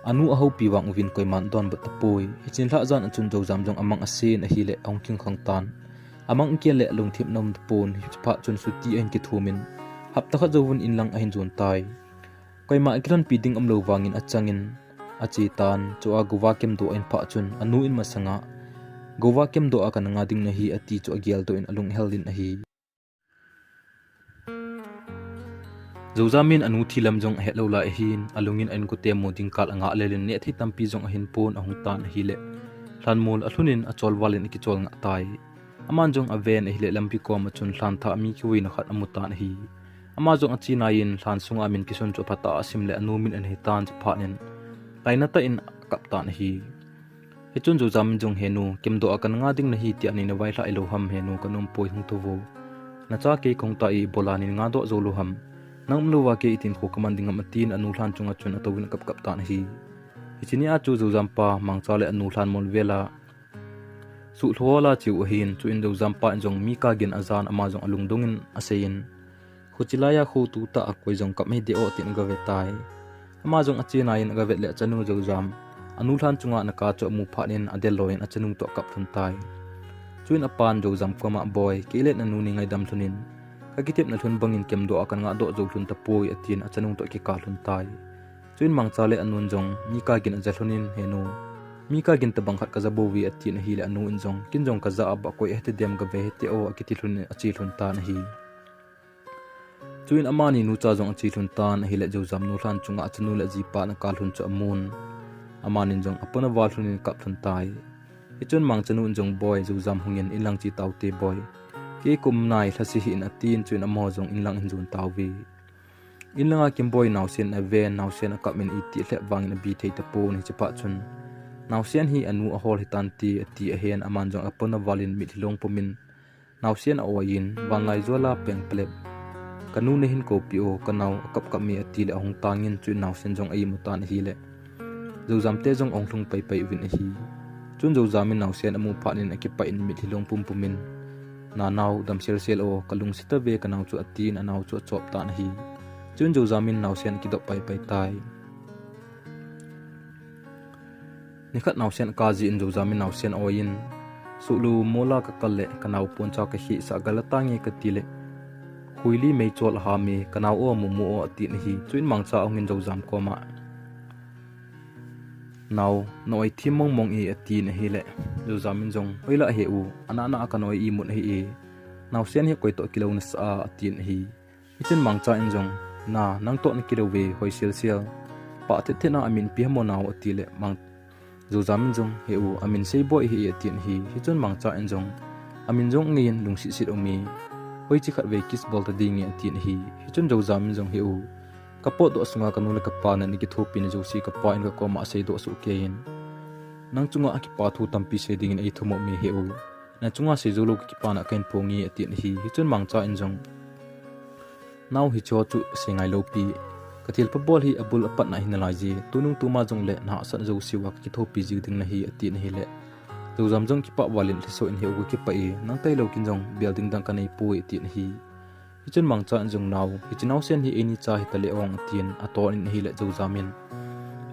anu ahoupi vang uvin koiman adonbut tapoi. Hiche nilhah jan a chun Jojam jong amang asen ahile ahung kingkhang tan. Amang akel le alungthim aum tapon, hiche phat chun chutti ahin kithumin, hapta khat jouvun in lang ahin jon tai. Koima akilhonpi ding umlou vangin achangin ache tan, chua gova kemdoh ahin phah chun anu in masanga gova kemdoh a kana nga ding nahi ati chu ageldoh in alung ahel in ahi. Jojam in anu thi lam jong ahet lou lai ahin, alungin a-inko te mu ding kal anga lel in nehthei tampi jong ahin pon ahung tan ahile, lhanmol alhun in achol val in akichol ngah tai. Aman jong aven ahile lampi koma chun lhanthah mi kivuina khat amu tan ahi. Ama jong ache nai in lhan sunga min kisun chu aphatah a asim le anu min ana hitan, chuphat in lainatah in akap tan ahi. Hichun Jojam in jong, "Henu, kemdoh a kana nga ding nahi tia nei navailhah ilou ham henu, kanom poi, hung touvo. Nacha kei kahung ta e, ibola nei ngadoh jou lou ham. Nang umlouva kei itin kho kaman ding ham," atin anu lhan chunga chun atouvin akapkap tan ahi. Hiche nia chu Jojam pa Mangcha le anu lhanmol vela suhlhola cheu ahin, chuin Jojam pa in jong mi kagin ajan ama jong alungdong in aseiyin, "Khuche laiya khu tutah a koi jong kap hideh o," tin agavet tai. Ama jong ache nai in agavet le achanu Jojam anu lhan chunga ana kap chu amu phat in adel loi in achanu toh akap lhon tai. Chuin apan Jojam koma, "Boi, kei le nanu nei ngaidam lhon in, kakitepna lhon bangin kemdoh a kana ngadoh jou lhon tapoi," atin achanu toh akikap lhon tai. Chuin Mangcha le anun jong mi kagin aja lhon in, "Henu, mi kagin tabang khat kaja bouve," atin ahile anu in jong, "Ken jong kaja a bah koi ahitadem, gave hite o," akiti lhon in ache lhon tan ahi. Chuin amani nucha jong ache lhon tan ahile Jojam nu lhan chunga achanu le ajipa ana kap lhon chu amun. Amanin jong apona val lhon in akap lhon tai. Hichun Mangcha nu in jong, "Boi, Jojam hungin inlang che taute boi. Kei kaum nai lhase hih in," atin, chuin amaho jong inlang ahin jon tauve. Inlanga Kimboi naosen aven, naosen akap in iti lheh vangin abi thei tapon, hiche phat chun, "Naosen hi anu ahol hitante," ati ahen, aman jong apona val in mitlhi long pumin naosen a-oi in, "Vanlaijol a peng palep, kanu nahin koupi o, kanao akap kap me," atile ahung tangin, chuin naosen jong a-imu tan ahile, Jojam te jong ahung lhung paipai uvin ahi. Chun Jojam in naosen amu phat in akipah in mitlhi long pum pum in, "Na nao, dam sel sel o, kalungset tave kanao chu," atin anao chu achop tan ahi. Chun Jojam in naosen akidop pai pai tai. Nikhat naosen akap jin Jojam in naosen aoi in, "Sulu mola kakal le kanao poncha kakhehsah galata nge kati le, khuili meichol aham e, kanao o mumu o," atin ahi. Chuin Mangcha ahung in Jojam koma, "Nao, na oi thim mong mong e," atin ahile, Jojam in jong, "Hoilah he u, ana ana kana oi imut ahi e, naosen hi koi toh kilou nasa a," atin ahi. Hichun Mangcha in jong, "Na, nang toh nakilou ve, hoi sel sel. Pah thet thet na amin ipi ham o nao," ati le, Mang, Jojam in jong, "He u, amin Seiboi ahi e," atin ahi. Hichun Mangcha in jong, "Amin jong angei in lungset set um e. Hoiche khat vei kiss bol ta ding e," atin ahi. Hichun Jojam in jong, "He u, kapotdoh sunga kanu le kapa nana kithopi na jouse kapa in kakoma aseidoh soh kei in. Nang chunga akipa thu tampi sei dingin eithum um e he u. Na chunga seijou lou kakipana kahin phong e," atin ahi. Hichun Mangcha in jong, "Nao, hicheho chu sei ngailou pi. Kathil phabol hi abul apatna hi nalai je. Tunung tuma jong le nahahsat jouse uva kakithopi jiu ding nahi," atin ahile, Jojam jong kipah val in lhaso in, "He u, kakipah e. Nang tailou kin jong bel ding dang kanei poi," atin ahi. Hichun Mangcha in jong, "Nao, hiche naosen hi eini cha hita le ong," atin aton in ahile Jojam in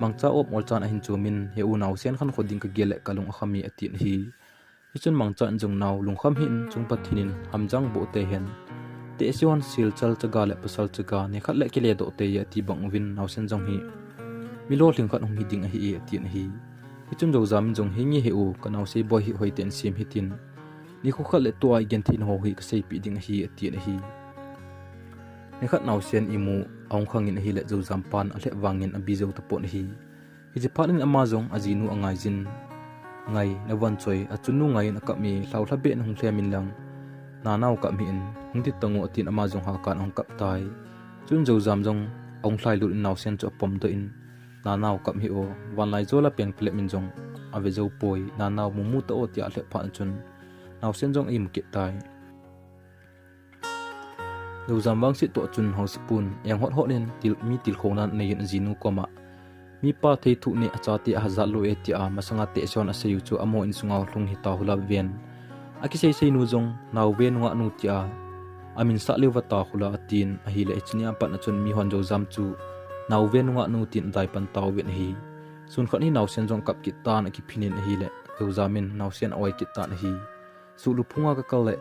Mangcha op ngol chan ahin chom in, "He u, naosen khankho ding kagel le kalung akham e," atin ahi. Hichun Mangcha in jong, "Nao, lungkham hih in, chung Pathen in hamjang boh tei hen. Tehse hon silchal chaga le pasal chaga nikhat le kile doh tei e," ati bang uvin naosen jong hi milolhing khat hung hi ding ahi e, atin ahi. Hichun Jojam in jong, "Henge he u, kanao Seiboi hi hoitah in sem hitin. Nikho khat le tua igenthei nau hi kaseipeh ding ahi," atin ahi. Nikhat naosen imu ahung khang in ahile Jojam pan alhep vang in abi jou tapon ahi. Hiche phat in ama jong ajinu angai jin, "Ngai, navon choi, achunnu ngai in akap e, lhaolha beh in hung lhem in lang. Na nao, kap hih in, hung ti tang o," atin ama jong hakan ahung kap tai. Chun Jojam jong ahung lhailut in naosen chu apomdoh in, "Na nao, kap hih o, vanlai jol a peng palep in jong ave jou poi, na nao, mumu ta o," tia alhep phat chun naosen jong eimu kit tai. Jojam vangset toh chun hausapun, eng hot hot in til, mi tilkhouna anei in ajinu koma, "Mipa thei thuh neh achate ahajat lou e," tia masanga tehse hon asei u chu amaho insunga lhung hita hula ven. Akisei sei nu jong, "Nao ve nungah nu," tia amin sah leu vata hula atin ahile, hiche nia pat a chun mihon Jojam chu "Nao ve nungah nu," tin adai pan tauvin ahi. Sun khat hi naosen jong akap kit tan akiphin in ahile, Jojam in naosen aoi kit tan ahi. "Sulu phunga kakal le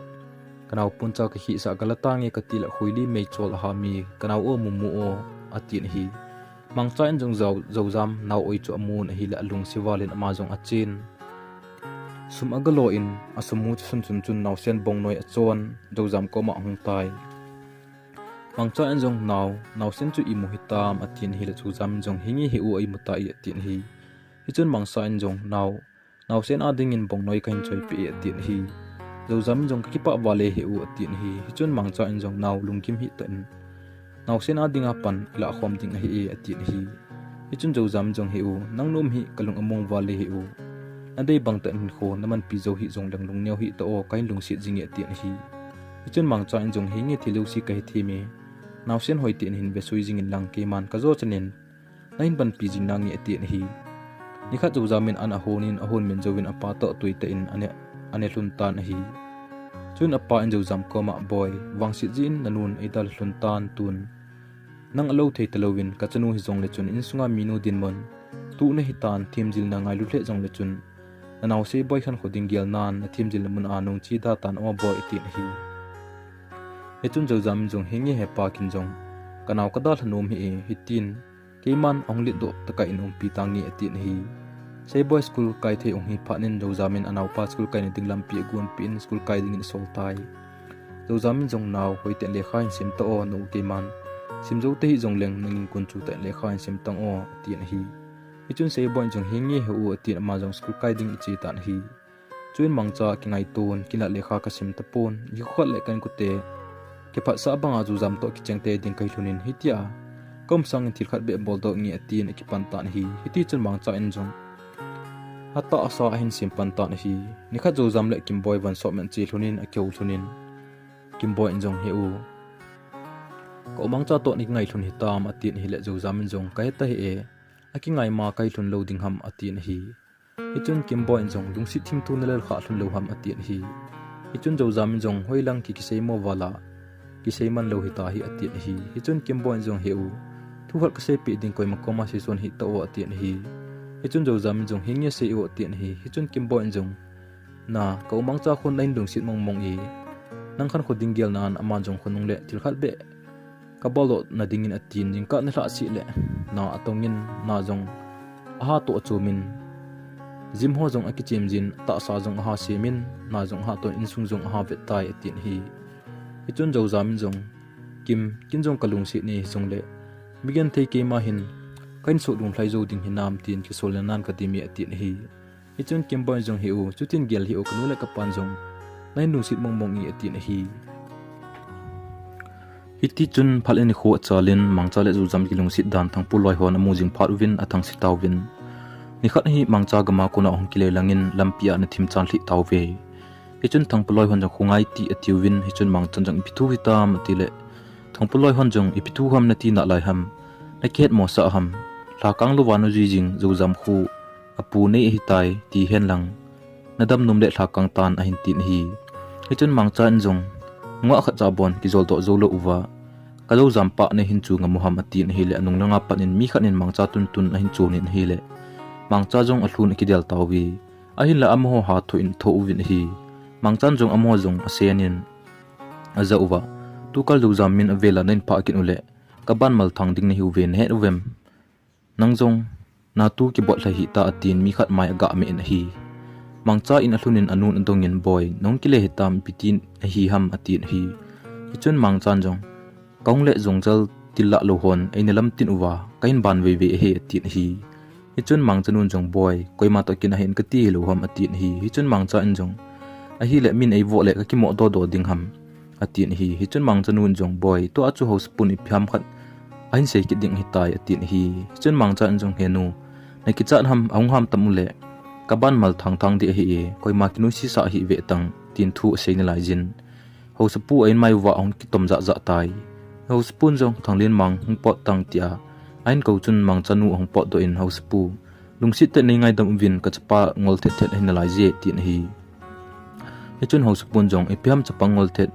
kanao poncha kakhehsah galata nge kati le, khuili meichol aham e, kanao o mumu o," atin ahi. Mangcha in jong Jojam nao oi chu amun ahile alungset val in ama jong achen. Sum agalo in asum mu chu sun chun chun naosen bongnoi achon Jojam koma ahung tai. Mangcha in jong, "Nao, naosen chu imu hitam," atin ahile Jojam in jong, "Henge he u, eimu tai," atin ahi. Hichun Mangcha in jong, "Nao, naosen a dingin bongnoi kahin choipeh e," atin ahi. Jojam in jong, "Kakipah val e he u," atin ahi. Hichun Mangcha in jong, "Nao, lunggim hih tan, naosen a dinga pan ilah khom ding ahi e," atin ahi. Hichun Jojam in jong, "He u, nang nom hi kalung among val e he u. Nadei bang tah in hinkho namanpi jou hih jongleng lungneo hih ta o, kahin lungset jing e," atin ahi. Hichun Mangcha in jong, "Henge, thil jouse kahe thei me. Naosen hoitah in hin vesui jing in lang, keiman kajo chan in nahin panpi jing nange," atin ahi. Nikhat Jojam in an ahon in, ahon min jouvin apa toh tuitah in ane, ane lhun tan ahi. Chun apa in Jojam koma, "Boi, vangset jeh in nanun eidalha lhun tan tun. Nang alou thei talouvin, kachanu hijongle chun insunga minu dinmun tuh nahitan, themjilna ngailu lheh jongle chun, nanao Seiboi khankho ding gel nan, nathemjilna mun a nung che da tan o boi," atin ahi. Hichun Jojam in jong, "Henge hepa, ken jong kanao kadalha nom hih e, hitin keiman ahung letdoh tokah in umpi tange," atin ahi. Seiboi school kai thei ahung hi phat in Jojam in anaopa school kaina ding lampi agonpeh in school kai dingin asol tai. Jojam in jong, "Nao, hoitah in lekha hin sim ta o, nu, keiman sim jou tahih jongleng nangin gunchu tah in lekha hin sim tang o," atin ahi. Hichun Seiboi in jong, "Henge he u," atin ama jong school kai ding ache tan ahi. Chuin Mangcha kingaito in, "Ken la lekha kasim tapon, nikho khat le ka inkote kiphatsah banga Jojam toh kicheng tei ding kahi lhon in, hitia kaum sangin thil khat beh boldoh nge," atin akipan tan ahi. Hitichun Mangcha in jong hatah asa ahin sim pan tan ahi. Nikhat Jojam le Kimboi van sop man che lhon in akihou lhon in, Kimboi in jong, "He u, ka u Mangcha toh nakingai lhon hitam," atin ahile Jojam in jong, "Kahe tahih e, akingai ma kahi lhon lou ding ham," atin ahi. Hichun Kimboi in jong lungset thimthu nalel kha lhon lou ham atin ahi. Hichun Joujam in jong hoilang ki kisei mo vala, kisei man lou hita hi atin ahi. Hichun Kimboi in jong he u, thu khat kasei peh ding koima koma seichon hih tao atin ahi. Hichun Joujam in jong hinge sei u atin ahi. Hichun Kimboi in jong na ka u Mangcha khun nahin lungset mongmong e. Nang khan kho ding gel nan aman jong khonung le thil khat beh kabol doh nading in atin jingkah nilhah seh le na atong in na jong aha toh achom in gym ho jong akichem jin tahsa jong aha sem in na jong aha toh insung jong aha vet tai atin ahi. Hichun Joujam in jong Kim, kin jong kalungset ne hijongle mi genthei keima hin kahin soh lung lhai jou ding hinam tin kisol le nan kadem e atin ahi. Hichun Kimboi in jong he u, chutin gel hih o kanu le kapan jong nahin lungset mongmong e atin ahi. Hiti chun phat le nikho achal in Mangcha le Joujam kilungset dan Thangpu loi hon amu jing phat uvin athangse tauvin. Nikhat hi Mangcha gam a kona ahung kile lang in lampi a ana thim chan lhih tauve. Hichun Thangpu loi hon jong khongai ti atiuvin, hichun Mangcha in jong ipi thu hitam atile Thangpu loi hon jong ipi thu ham nati nalai ham, nakihet mosah ham, lhakang louva najui jing Joujam khu apu nei ahitai ti hen lang, nadam nom le lhakang tan ahin tin ahi. Hichun Mangcha in jong nungah khat cha bon kijol doh jou lou uva, ka Joujam pa nahin chu ngam u ham atin ahile anung langa pat in mi khat in Mangcha tuntun ahin chon in ahile Mangcha jong alhun akidel tauve. Ahinla amaho hatho in atho uvin ahi. Mangcha in jong amaho jong asen in aja uva, tukal Joujam min avela nahin phah kit ule kaban malthang ding nahiuve, nahet uvem? Nang jong natu kibot lhai hita atin mi khat mai aga meh in ahi. Mangcha in alhun in anun adong in, Boi, nahung kile hitam, ipi tin ahi ham atin ahi. Hichun Mangcha in jong, kahung le jong jal til lah lou hon eina lamtin uva kahin ban veivei ahi atin ahi. Hichun Mangcha nun jong, Boi, koima toh kin ahin kati hilou ham atin ahi. Hichun Mangcha in jong, ahile min eivoh le kakimoh dodo ding ham atin ahi. Hichun Mangcha nun jong, Boi, tua chu Haosapun ipi ham khat ahin sei kit ding ahitai atin ahi. Hichun Mangcha in jong, Henu, nakichat ham, ahung ham tam ule kaban malthang thang ding ahi e, koima kinoise sah hih ve tang, tin thu asei nalai jin. Haosapu a inmai uva ahung kitom jahjah tai. Haosapun jong, Thanglenmang hung pot tang, tia ahin kou chun Mangchanu ahung potdoh in, Haosapu, lungset tah in nei ngaidam uvin, kachapa ngol thet thet ahi nalai je, tin ahi. Hichun Haosapun jong, Ipi ham chapa ngol thet?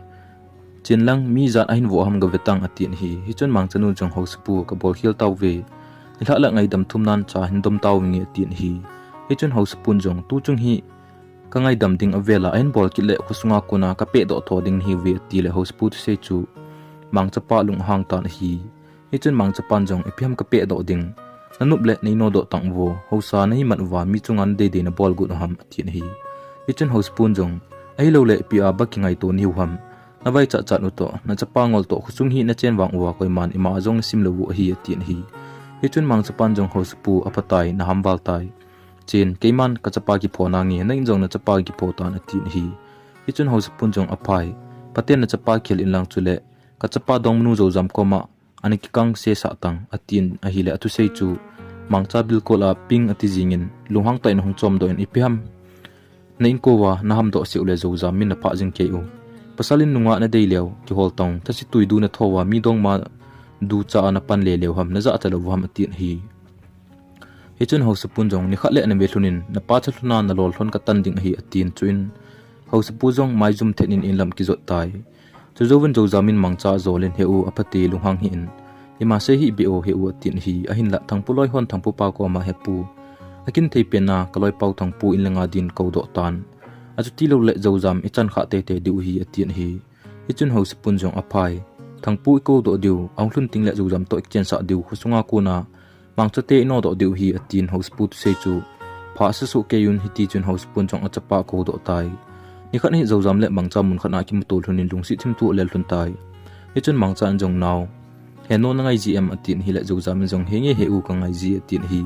Chenlang mi ijat ahin voh ham gave tang, atin ahi. Hichun Mangchanu jong, Haosapu, kabol khel tauve. Nilhah le ngaidam thum nan cha hin dom tauvinge, atin ahi. Hichun Haosapun jong, Tuchung hi kangaidam ding avela ahin bol kit le khosunga kona kapehdoh tho ding nahiuve, atile Haosapu thusei chu Mangchapa lung ahang tan ahi. Hichun Mangchapan jong, Ipi ham kapehdoh ding? Nanop le neinodoh tang uvo, haosa nahi man uva mi chunga nadeidei nabol got u ham, atin ahi. Hichun Haosapun jong, Ahiloule ipi a ba kingaito nahiu ham? Navaichat chat u toh, nachapa ngol toh khosung hi nachen vang uva koiman ima jong nasim lou u ahi, atin ahi. Hichun Mangchapan jong, Haosapu, aphatai, naham val tai. Chen, keiman kachapa kipho nange, nangin jong nachapa kipho tan, atin ahi. Hichun Haosapun jong, Aphai, phaten nachapa khel inlang chule kachapa dongmanu Joujam koma ana kikang sesah tang, atin ahile athusei chu Mangcha bilkol a ping ati jingin, lunghang tah in ahung chomdoh in, Ipi ham na inko uva nahamdoh seh ule Joujam min naphah jing kei u? Pasal in nungah nadei leu kihol tang, thase tui du natho uva mi dongma ducha a napan le leu ham, najahcha lou u ham, atin ahi. Hichun Haosapun jong, Nikhat le nave lhon in, napacha lhona nalol lhon katan ding ahi, atin chuin Haosapu jong maijum thet in inlam kijot tai. Chujouvin Joujam in Mangcha ajol in, He u, aphate, lunghang hih in, ima sei hih beh o, he u, atin ahi. Ahinlah Thangpu loi hon Thangpu pa koma, He pu, akinthei pen a kaloipau Thangpu in le nga din koudoh tan, achuti loule Joujam ichan khah teitei diu ahi, atin ahi. Hichun Haosapun jong, Aphai, Thangpu ikoudoh diu, ahung lhun tengle Joujam toh ikichensah diu, khosunga kona Mangchate inodoh diu ahi, atin Haosapu thusei chu phah sasoh kei un, hiti chun Haosapun jong achapa akoudoh tai. Nikhat hi Joujam le Mangcha munkhat a akimuto lhon in lungset thimthu alel lhon tai. Hichun Mangcha in jong, Nao, Henu nangai ji em? atin ahile Joujam in jong, Henge he u, kangai ji, atin ahi.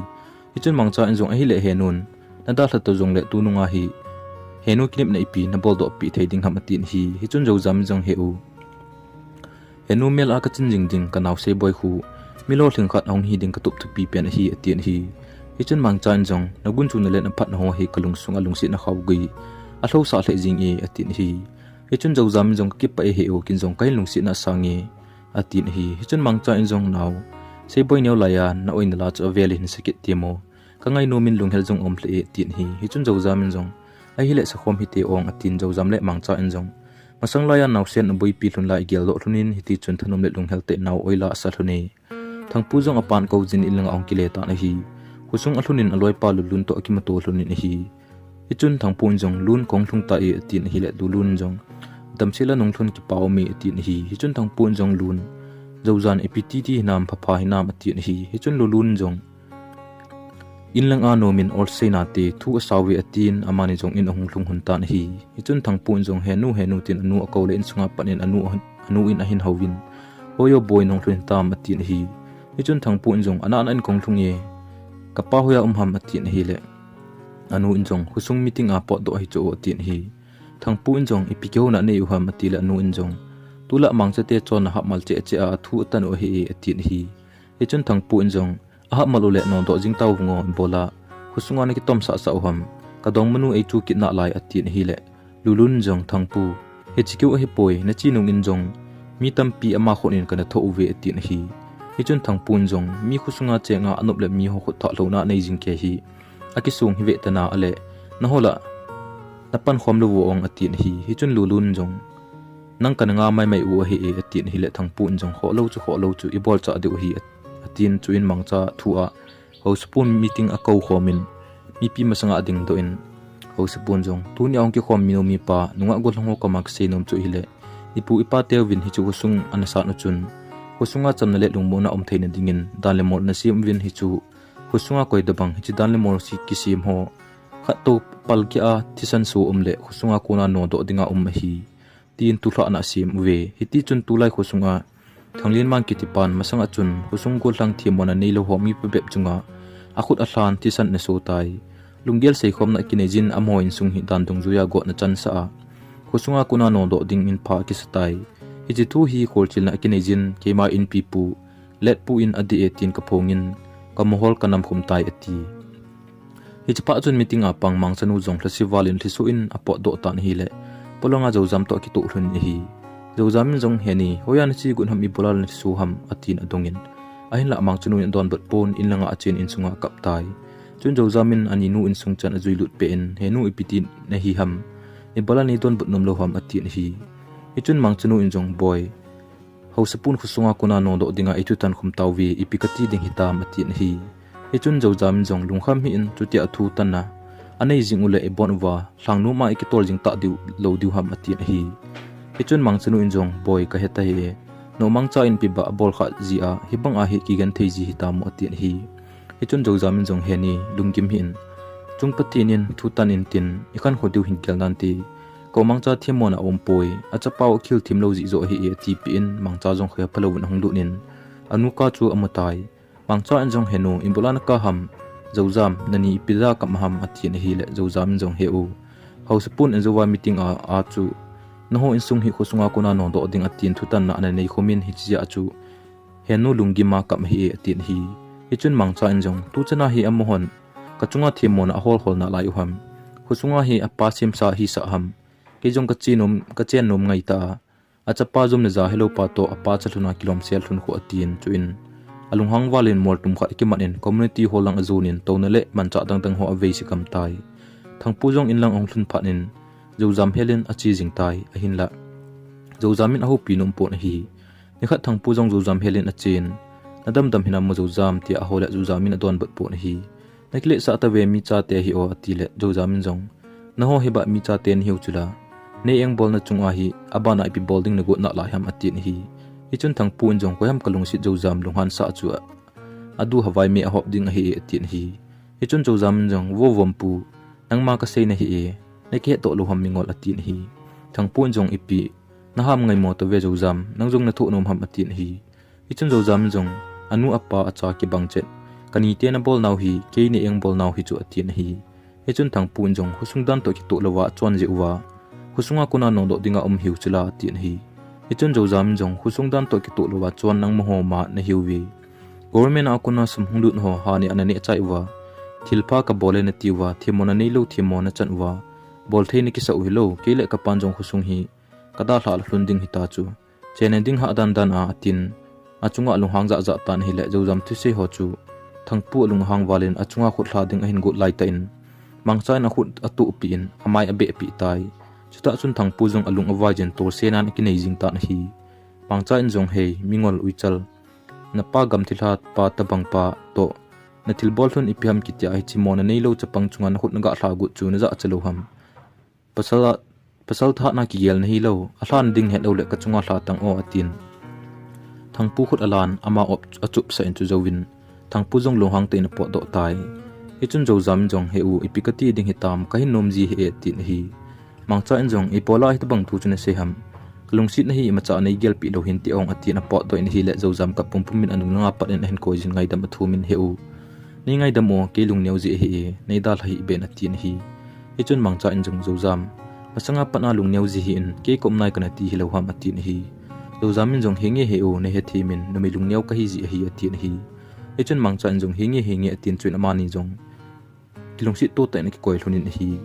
Hichun Mangcha in jong, Ahile Henun, nadalha toh jongle tununga hi Henu kinepna ipi naboldoh peh thei ding ham, atin ahi. Hichun Joujam in jong, He u, Henu mel a kachin jing ding kanao Seiboi khu mi lolhing khat ahung hi ding katup thupi pen ahi, atin ahi. Hichun Mangcha in jong, Nagunchuna le naphatna ho hi kalungsunga lungsetna khaogui alhousah lheh jing e, atin ahi. Hichun Joujam in jong, Kakipah e he u, ken jong kahin lungsetna asange, atin ahi. Hichun Mangcha in jong, Nao, Seiboi neo laiya na-oi nala chu avel in hin sakit temo. Ka ngainom in lunghel jong um lheh e, atin ahi. Hichun Jojam in jong, ahile sakhom hite ong, atin Jojam le Mangcha in jong, masang laiya naosen aboipi lhun lai geldoh lhun in, hiti chun thanom le lunghel tah in nao oila asa lhun e. Thangpu jong apan kou jin in langa ahung kile tan ahi. Khosung alhun in aloipa Lulun toh akimuto lhun in ahi. Hichun Thangpu in jong, Lun, kahung lhung tai, atin ahile Lulun in jong, damsel a nahung lhun kipah um e, atin ahi. Hichun Thangpu in jong, Lun, Jojan ipi titi hinam, phapha hinam, atin ahi. Hichun Lulun in jong, in langa nom in olsei nate, thu asao ve, atin amani jong in ahung lhung lhon tan ahi. Hichun Thangpu in jong, Henu, henu, tin anu akou le insunga pat in anu, anu in ahin houvin, Hoi o boi, nahung lhun hitam, atin ahi. Hichun Thangpu in jong, Anahna in kahung lhung e, kapa hoiya um ham, atin ahile anu in jong, Khosung meeting a potdoh ahi chu, atin ahi. Thangpu in jong, Ipi kihouna nei u ham, atile anu in jong, Tulai Mangcha te chon ahapmal cheh cheh a athu atan u ahi e, atin ahi. Hichun Thangpu in jong, Ahapmal u le nodoh jing tauvin o, ibola khosunga nakitom sahsah u ham, kadongmanu eichu kit nalai, atin ahile Lulun in jong, Thangpu, hiche keu ahipoi, nache nung in jong mi tampi ama khut in kana thoh uve, atin ahi. Hichun Thangpu in jong, Mi khosunga chenga anop le miho khut thah lhouna nei jing kei hi, akisong hi ve tana, ale naho lah napankhom lou u ong, atin ahi. Hichun Lulun in jong, Nang kana nga maimai u ahi e, atin ahile Thangpu in jong, Khoh lou chu, khoh lou chu, ibolchah diu ahi, atin. Chuin Mangcha thu a haosapun meeting akou khom in, mipi masanga adingdoh in, haosapun jong, Tunia hung kikhom mi nu mipa nungah gollhang ho koma kasei nom chu ahile, ipu ipa teuvin hiche khosung ana san u chun, khosunga chamna le lungmonna um theina dingin dan le mol nasem uvin, hichu khosunga koi tobang hiche dan le mol kisem ho khat toh palkeh a thisan so um le khosunga kona nodoh dinga um ahi, tin tulhahna asem uve. Hiti chun tulai khosunga Thanglenmang kitipan masanga chun khosung gollhang themmona neilou ho mipa bep chunga akhut alhan thisan ana so tai. Lunggel seikhomna akinei jin, amaho insung hi dan dungjuiya gotna chansah a, khosunga kona nodoh dingin pha akisa tai. Hiche thu hi kholchilna akinei jin, Keima inpipu Letpu in adih e, tin kaphongin kamahol kanamkhum tai, ati. Hiche phat chun meeting a pang Mangchanu jong lhase val in lhiso in apotdoh tan ahile, polanga Joujam toh akitoh lhon in ahi. Joujam in jong, Heni, hoiya nache got ham, ibola nalhiso ham, atin adongin, ahinlah Mangchanu in adonbut pon in langa achen insunga akap tai. Chun Joujam in aninu insung chan ajuilut peh in, Henu, ipi ti nahi ham, ibola neidonbut nomlou ham, atin ahi. Hichun Mangchanu in jong, Boi, haosapun khosunga kona nodoh dinga eithutan khum tauve, ipi kati ding hitam, atin ahi. Hichun Joujam in jong lungkham hih in, chutia athutanna anei jing uleh ibon uva lhangnom a ikitol jing tah diu lou diu ham, atin ahi. Hichun Mangchanu in jong, Boi, kahe tahih e, Nomangcha in ipi bah abol khah jia hibanga hi kigenthei ji hitam, atin ahi. Hichun Joujam in jong, Heni, lunggim hih in, chung Pathen in thutan intin ikhankho diu hin gel nante, Nomangcha themmona aumpoi, achapau akhil themlou jeh joh ahi e, atipeh in Mangcha jong khoiya phalou in ahung lut in anuka chu amutai. Mangcha in jong, Henu, ibola nakap ham, Joujam, nani ipi dia akap ham, atin ahile Joujam in jong, He u, haosapun in jouva meeting a, a chu naho insung hi khosunga kona nodoh ding atin thutanna ana neikhum in hiche jeh a chu Henu lunggim a kap ahi e, atin ahi. Hichun Mangcha in jong, Tuchana hi amahon kachunga themmona aholhol nalai u ham, khosunga hi apa semsa hisah ham, kei jong kachen nom, kachen nom ngaitah a, achapa jom naja heloupa toh apa chalhuna kilomsel lhun khu, atin. Chuin alunghang val in moltum khat akiman in community hall lang ajon in touna le manchah dangdang ho aveise gam tai. Thangpu jong inlang ahung lhun phat in Joujam hel in ache jing tai, ahinlah Joujam in ahoupi nompon ahi. Nikhat Thangpu jong Joujam hel in achen, Nadamdam hinam mo Joujam, tia ahou le Joujam in adonbut pon ahi. Nakiletsah tave, mi chate hi o, atile Joujam in jong, Naho hi bah mi chate nahiu chula, nei engbolna chunga hi abana ipi bol ding nagot nalai ham, atin ahi. Hichun Thangpu in jong, Koiham kalungset Joujam, lunghansah chu aduhavai me ahop ding ahi e, atin ahi. Hichun Joujam in jong, Vo Vompu, nangma kasei nahi e, nakihetdoh lou ham mingol, atin ahi. Thangpu in jong, Ipi naham ngaimo tave Joujam, nang jong nathoh nom ham, atin ahi. Hichun Joujam in jong, Anu apa acha kibang chet, kanite nabolnau hi kei nei engbolnau hichu, atin ahi. Hichun Thangpu in jong, Khosung dan toh kitoh louva achon jeh uva khosunga kona nodoh dinga um hiu chula, atin ahi. Hichun Joujam in jong, Khosung dan toh kitoh louva chon nangmaho ma nahiuve. Government a kona sum hunglut ho hane ana nehchai uva, thilpha kabol e nati uva, themmona neilou themmo nachan uva, bolthei nakisah u hilou, kei le kapan jong khosung hi kadalhah lhon ding hita chu, chena ding hahdan dan a, atin, achunga lunghang jahjah tan ahile Joujam thusei ho chu Thangpu alung ahang valin achunga khut lha ding ahin got laitah in, Mangcha in akhut atohpeh in, amai abehpeh tai. Chutah chun Thangpu jong alung avai jin tolse nan akinei jing tan ahi. Mangcha in jong, "Hei, mingol uichal. Napa gamthilha pa tabang pa toh nathilbol lhun ipi ham kitia hiche mona neilou chapang chunga nakhut naga lha got chu najah cha lou ham. Pasal a, pasal thahatna kigel nahilou, alhan ding hetlou le kachunga lha tang o," atin. Thangpu khut alan, ama op achupsah in chujouvin Thangpu jong lunghang tah in apotdoh tai. Hichun Joujam in jong, "He u, ipi kati ding hitam, kahin nom ji hih e," atin ahi. Mangcha in jong, "Ibola hitobang thu chu nasei ham? Kalungsetna hi imacha neigelpeh lou hinte ong," atin apotdoh in ahile, Joujam kap pumpum in anung langa pat in ahin koi jin ngaidam athumin, "He u, neingaidam o, kei lungneo ji ahi e, neidalha hih ben," atin ahi. Hichun Mangcha in jong, "Joujam, masanga pat a lungneo ji hih in, kei kaum nai kanati hilou ham?" atin ahi. Joujam in jong, "Henge he u, nahethem in, numei lungneo kahi ji ahi," atin ahi. Hichun Mangcha in jong, "Henge, henge," atin chuin amani jong kilungset to tah in akikoi lhon in ahi.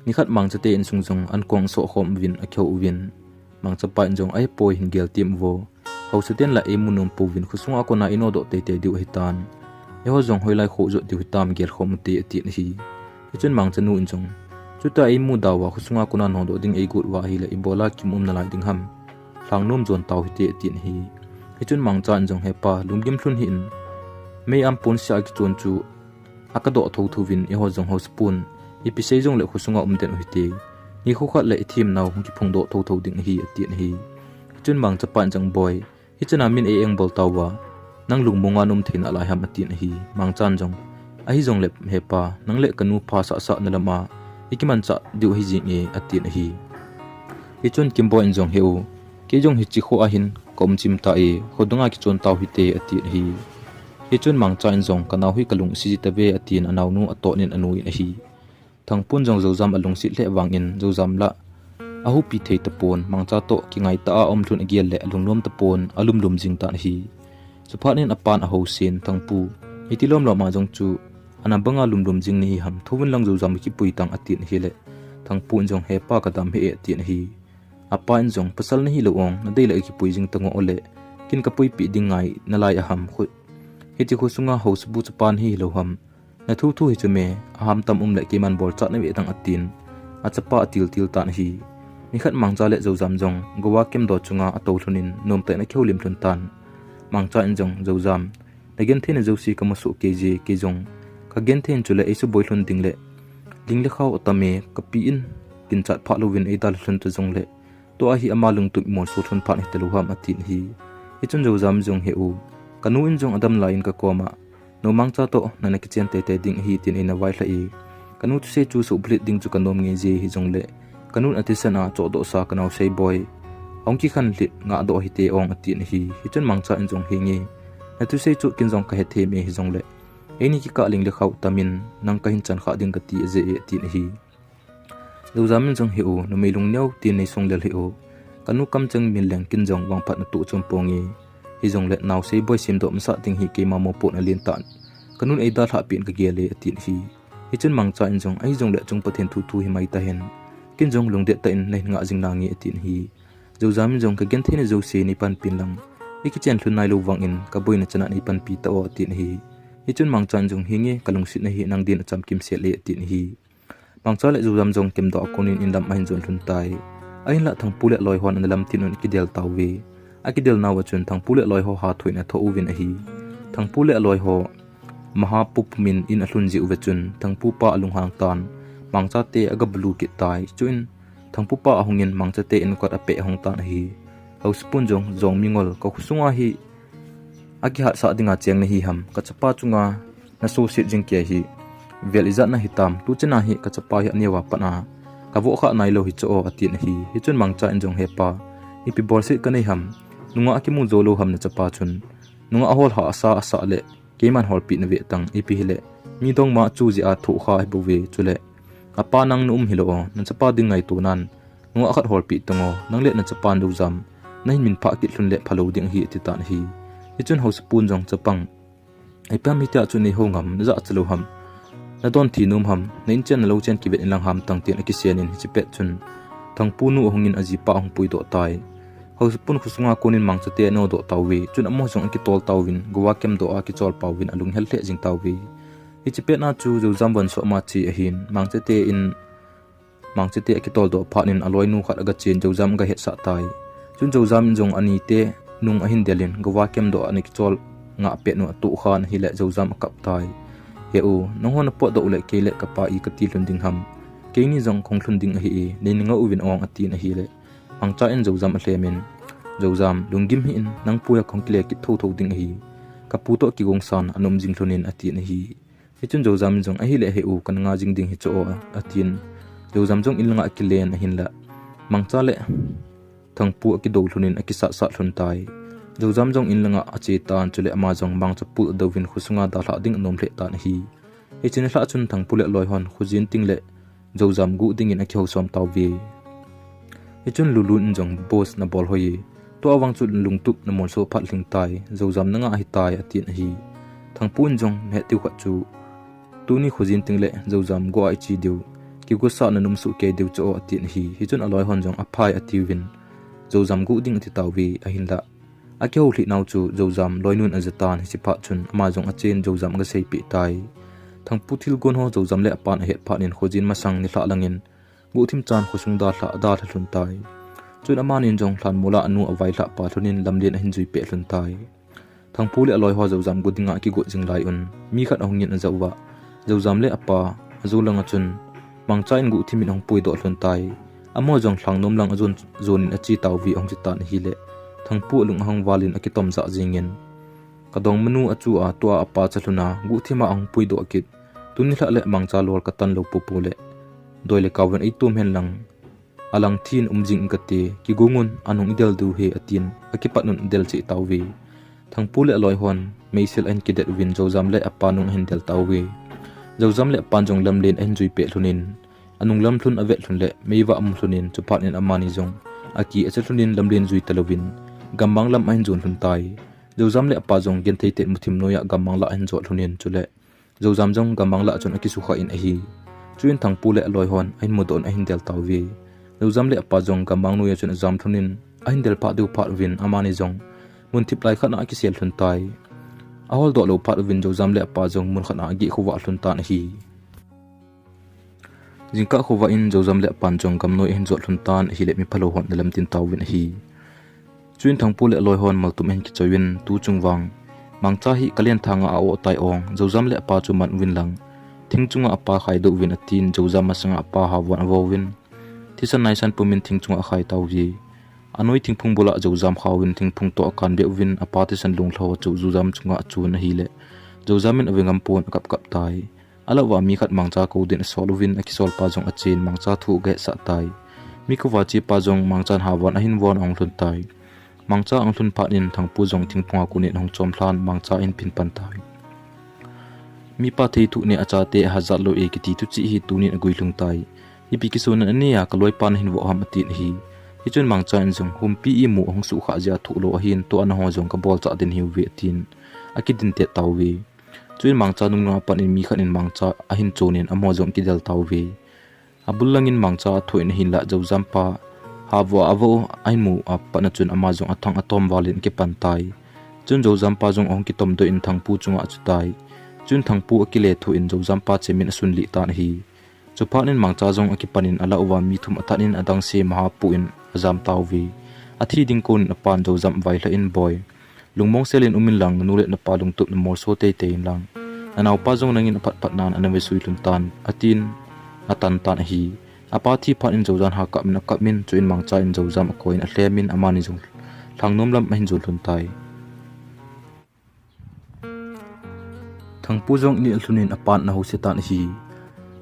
Nikhat Mangcha te insung jong ankong asoh khom uvin, akihou uvin, Mangcha pa in jong, "Ahipoi, hin gel tem uvo. Haosa ten la eimu nom pouvin, khosunga kona inodoh teitei diu ahitan. Eiho jong hoilai kho jot diu hitam, gel khom ute," atin ahi. Hichun Mangcha nu in jong, "Chutia eimu dauva khosunga kona nodoh ding eigot uva ahile, ibola kimu um nalai ding ham? Lhang nom jon tau hite," atin ahi. Hichun Mangcha in jong, "He pa, lunggim lhun hih in, mei am ponsia a kichon chu akadoh thotho uvin, eiho jong haosa pon ipi sei jongle khosunga um den u hite. Nikho khat le ithemnau hung kiphongdoh thotho ding ahi," atin ahi. Hichun Mangcha pa in jong, "Boi, hichana min ei engbol tauva, nang lungmonga naum thei nalai ham?" atin ahi. Mangcha in jong, "Ahijongle he pa, nang le kanu pha sahsahna lama ikimanchah diu ahi jing e," atin ahi. Hichun Kimboi in jong, "He u, kei jong hiche kho a hin kaum chim tai, khodunga kichon tau hite," atin ahi. Hichun Mangcha in jong, "Kanao hi kalung ase ji tave," atin anaonu atoh in anu in ahi. Thangpu in jong Joujam alungset lheh vangin Joujam la ahupi thei tapon, Mangcha toh kingaitah a aum lhun agel le alungnom tapon, alumlum jing tan ahi. Chuphat in apan ahousen, "Thangpu, hiti lomlom a jong chu ana banga lumlum jing nahi ham, thouvin lang Joujam kipui tang," atin ahile, Thangpu in jong, "He pa, kadam hih e," atin ahi. Apa in jong, "Pasal nahilou ong, nadei le kipui jing tango ole, kin kapuipeh ding ngai nalai aham, khu, hiti khosunga haosapu chapa nahi hilou ham? Nathuthu hi chu me, aham tam um le keiman bolchat nave tang," atin achapa atiltil tan ahi. Nikhat Mangcha le Joujam jong Goa kemdoh chunga atou lhon in nomtah in akihoulim lhon tan. Mangcha in jong, "Joujam, nagentheina jouse kamu soh kei je, kei jong kagenthei in chule eisuboi lhon ding le ling le khao atam e, kapi in ginchat phah louvin eidalha lhon ta jongle, tua hi ama lungtup imolso lhon phat hitalou ham?" atin ahi. Hichun Joujam jong, "He u, kanu in jong adam lai in kakoma, nou Mangcha toh nana kichen teitei ding ahi tin eina vailhah e. Kanu thusei chu suhbulhit ding chu kanom nge je, hijongle kanun athisan a chohdohsa kanao Seiboi ahung kikhanlhit ngahdoh hite ong," atin ahi. Hichun Mangcha in jong, "Henge, nathusei chu ken jong kahethem e, hijongle eini kikah ling le khao tamin nang kahin chan khah ding kati aje e," atin ahi. Joujam in jong, "He u, numei lungneo tin neisung lel hih o. Kanu kamcheng min leng ken jong vangphat natoh chom ponge. Hijongle nao Seiboi semdoh masat ding hi keima mopohna len tah kanun eidalhah peh in kagel e," atin ahi. Hichun Mangcha in jong, "Ahijongle chung Pathen thuthu himai tahen. Ken jong lungdet tah in nahin ngah jing nange," atin ahi. Joujam in jong, "Kagentheina jouse neipanpin lang, ikichen lhun nailou vangin kaboina chana neipanpi tao," atin ahi. Hichun Mangcha in jong, "Henge, kalungsetna hi nang din achamkim sel e," atin ahi. Mangcha le Joujam jong kemdoh a konin inlam ahin jon lhon tai. Ahinlah Thangpu le aloiho in analam tin un akidel tauve. Akidel nauva chun Thangpu le aloiho hathoh in athoh uvin ahi. Thangpu le aloiho maha pupumin in alhun jeh uva chun Thangpu pa alunghang tan, Mangcha te agabulu kit tai. Chuin Thangpu pa ahungin Mangcha te in kot apeh ahung tan ahi. Haosapun jong, "Jong mingol, kakhosunga hi akihatsah dinga cheng nahi ham? Kachapa chunga nasuhset jing kei hi vel ijat nahitam, tuchana hi kachapa hi aneo a pat a kavoh khah nailou hi chu o," atin ahi. Hichun Mangcha in jong, "He pa, ipi bolset kanei ham? Nungah akimu jou lou ham nachapa chun? Nungah holhah asa asah le keiman holpeh nave tang, ipi hile mi dongma chu jeh a thohkha ahibouve, chule apa nang naum hilou o, nachapa ding ngaito nan, nungah khat holpeh tang o, nang le nachapan Joujam nahin minphah kit lhon le phalou ding ahi," ati tan ahi. Hichun Haosapun jong, "Chapang, ipi ham hitia chu neihou ngam, najah cha lou ham? Nadon thi nom ham? Na inchen nalou chen kivet inlang hamtang," tin akisenin hiche pet chun Thangpu nu ahungin ajipa ahung puidoh tai. House pun khosunga konin Mangcha te anodoh tauve. Chun amaho jong akitol tauvin, gova kemdoh a kichol pauvin alunghel lheh jing tauve. Hiche petna chu Joujam von soh ma che ahin, Mangcha te in Mangcha te akitoldoh phat in aloinu khat agachen Joujam agahetsah tai. Chun Joujam in jong anite nung ahin delin, gova kemdoh a ana kichol ngah pet nu atoh khan ahile Joujam akap tai. He u, nangho napotdoh uleh keile kapa i kati lhon ding ham. Keini jong kahung lhun ding ahi e, nei nangah uvin ong atin ahile. Mangcha in Joujam alhemin, Joujam, lunggim hih in, nang pui a kahung kile kit thotho ding ahi. Kapu toh kigongsan ana um jing lhonin atin ahi. Hichun Joujam in jong ahile he u, kana nga jing ding hichu o, atin. Joujam jong in langa akilen ahinla Mangcha le Thangpu akidou lhonin akisatsat lhon tai. Joujam jong in langa ache tan chule ama jong Mangcha pul adouvin khosunga dalhah ding anom lheh tan ahi. Hiche nilhah chun Thangpu le aloihon Khojinteng le Joujam guh dingin akihousom tauve. Hichun Lulun in jong, boss, nabol hoi e. Tua vang chu lungtup namolso phat lhing tai, Joujam nanga ahitai atin ahi. Thangpu in jong, nahet diu khat chu, tuni Khojinteng le Joujam guh a iche diu, kigosah nanom soh kei diu chu o atin ahi. Hichun aloihon jong aphai atiuvin, Joujam guh ding ati tauve ahinla. Akihou lhih nau chu Joujam loinun ajatan hiche phat chun ama jong achen Joujam agaseipeh tai. Thangpu thilgon ho Joujam le apan ahet phat in Khojin masang nilhah langin guhthim chan khosung dalhah, dalha lhon tai. Chun amanin jong lhanmola anu availhah pa lhonin lamlen ahin juipeh lhon tai. Thangpu le aloiho Joujam guh dinga akigot jing lai un, mi khat ahungin ajah uva, Joujam le apa ajou langa chun Mangcha in guhthim in ahung puidoh lhon tai. Amaho jong lhangnom lang ajon jonin ache tauve ahung che tan ahile, Thangpu alung ahang valin akitom jah jengin, kadongmanu achu a tua apa cha lhona guhthima ahung puidoh kit. Tuni lhah le Mangcha lol katan lou popo le, doi le kauvin eitom hen lang, alang thin um jing kate, kigongun, anung idel diu ahi atin, akipat un adel cheh tauve. Thangpu le aloihon meisel ahin kidet uvin Joujam le apa nung ahin del tauve. Joujam le apan jong lamlen ahin juipeh lhonin, anung lam lhon avet lhon le meivah amu lhonin, chuphat in amani jong aki acha lhonin lamlen jui talouvin, gammang lam ahin jon lhon tai. Joujam le apa jong genthei tah in muthim noiya gammang lah ahin jot lhonin, chule Joujam jong gammang lah chun akisukha in ahi. Chuin Thangpu le aloihon ahin mudoh in ahin del tauve. Joujam le apa jong gammang noiya chun ajam lhonin, ahin del phat diu phat uvin amani jong munthip lai khat a akisel lhon tai. Aholdoh lou phat uvin Joujam le apa jong mun khat a ageh khovah lhon tan ahi. Jingkah khovah in Joujam le apan jong gamnoi ahin jot lhon tan ahile mi phalou hon analamtin tauvin ahi. Chuin Thangpu le aloihon maltum ahin kichoiuvin tuchung vang Mangcha hi Kalenthanga a-oh tai ong, Joujam le apa chu man uvin lang, thing chunga apa khaidoh uvin atin, Joujam masanga apa haovon avouvin, thisan naisan pumin thing chunga akhai tauve. Anoi thingphung bula Joujam khauvin thingphung toh akanbeh uvin, apa thisan lunglha ho chu Joujam chunga achun ahile, Joujam in ave ngam pon akap kap tai. Alah uva mi khat Mangcha kou din asol uvin, akisolpa jong achen Mangcha thu agahetsah tai. Mi khovah chepa jong Mangchan haovon ahin von ahung lhun tai. Mangcha ahung lhun phat in Thangpu jong thingphunga konin ahung chom lhan Mangcha ahin phin pan tai. Mipa thei thuh neh a chate ahajat lou e kiti thuchih hi tunin aguilhung tai. Ipi kisonnan anei a kaloipan ahin voh ham atin ahi. Hichun Mangcha in jong humpi imu ahung suhkhah jeh a thuh lou ahin, tua nangho jong kabol chah ding ahiuve atin akidintet tauve. Chuin Mangcha nungnung a pat in mi khat in Mangcha ahin chonin amaho jong akidel tauve. Abul langin Mangcha athoh in ahinlah Joujampa haovon avo ahin mu a pat na chun ama jong athang atom valin akipan tai. Chun Joujampa jong ahung kitomdoh in Thangpu chunga achutai. Chun Thangpu akile thoh in Joujampa chemin asunlih tan ahi. Chuphat in Mangcha jong akipan in alah uva mi thum athat in adang se maha pu in ajam tauve. Athi ding konin apan Joujam availhah in, Boi, lungmong selin umin lang, nanu le napa lungtup namolso teitei in lang. Nanaopa jong nangin aphatphat nan ana vesui lhun tan, atin atan tan ahi. Apa thi phat in Joujam ha kap in akap in, chuin Mangcha in Joujam akoi in alhem in amani jong lhangnom lam ahin jon lhun tai. Thangpu jong in alhun in apan ana houset tan ahi.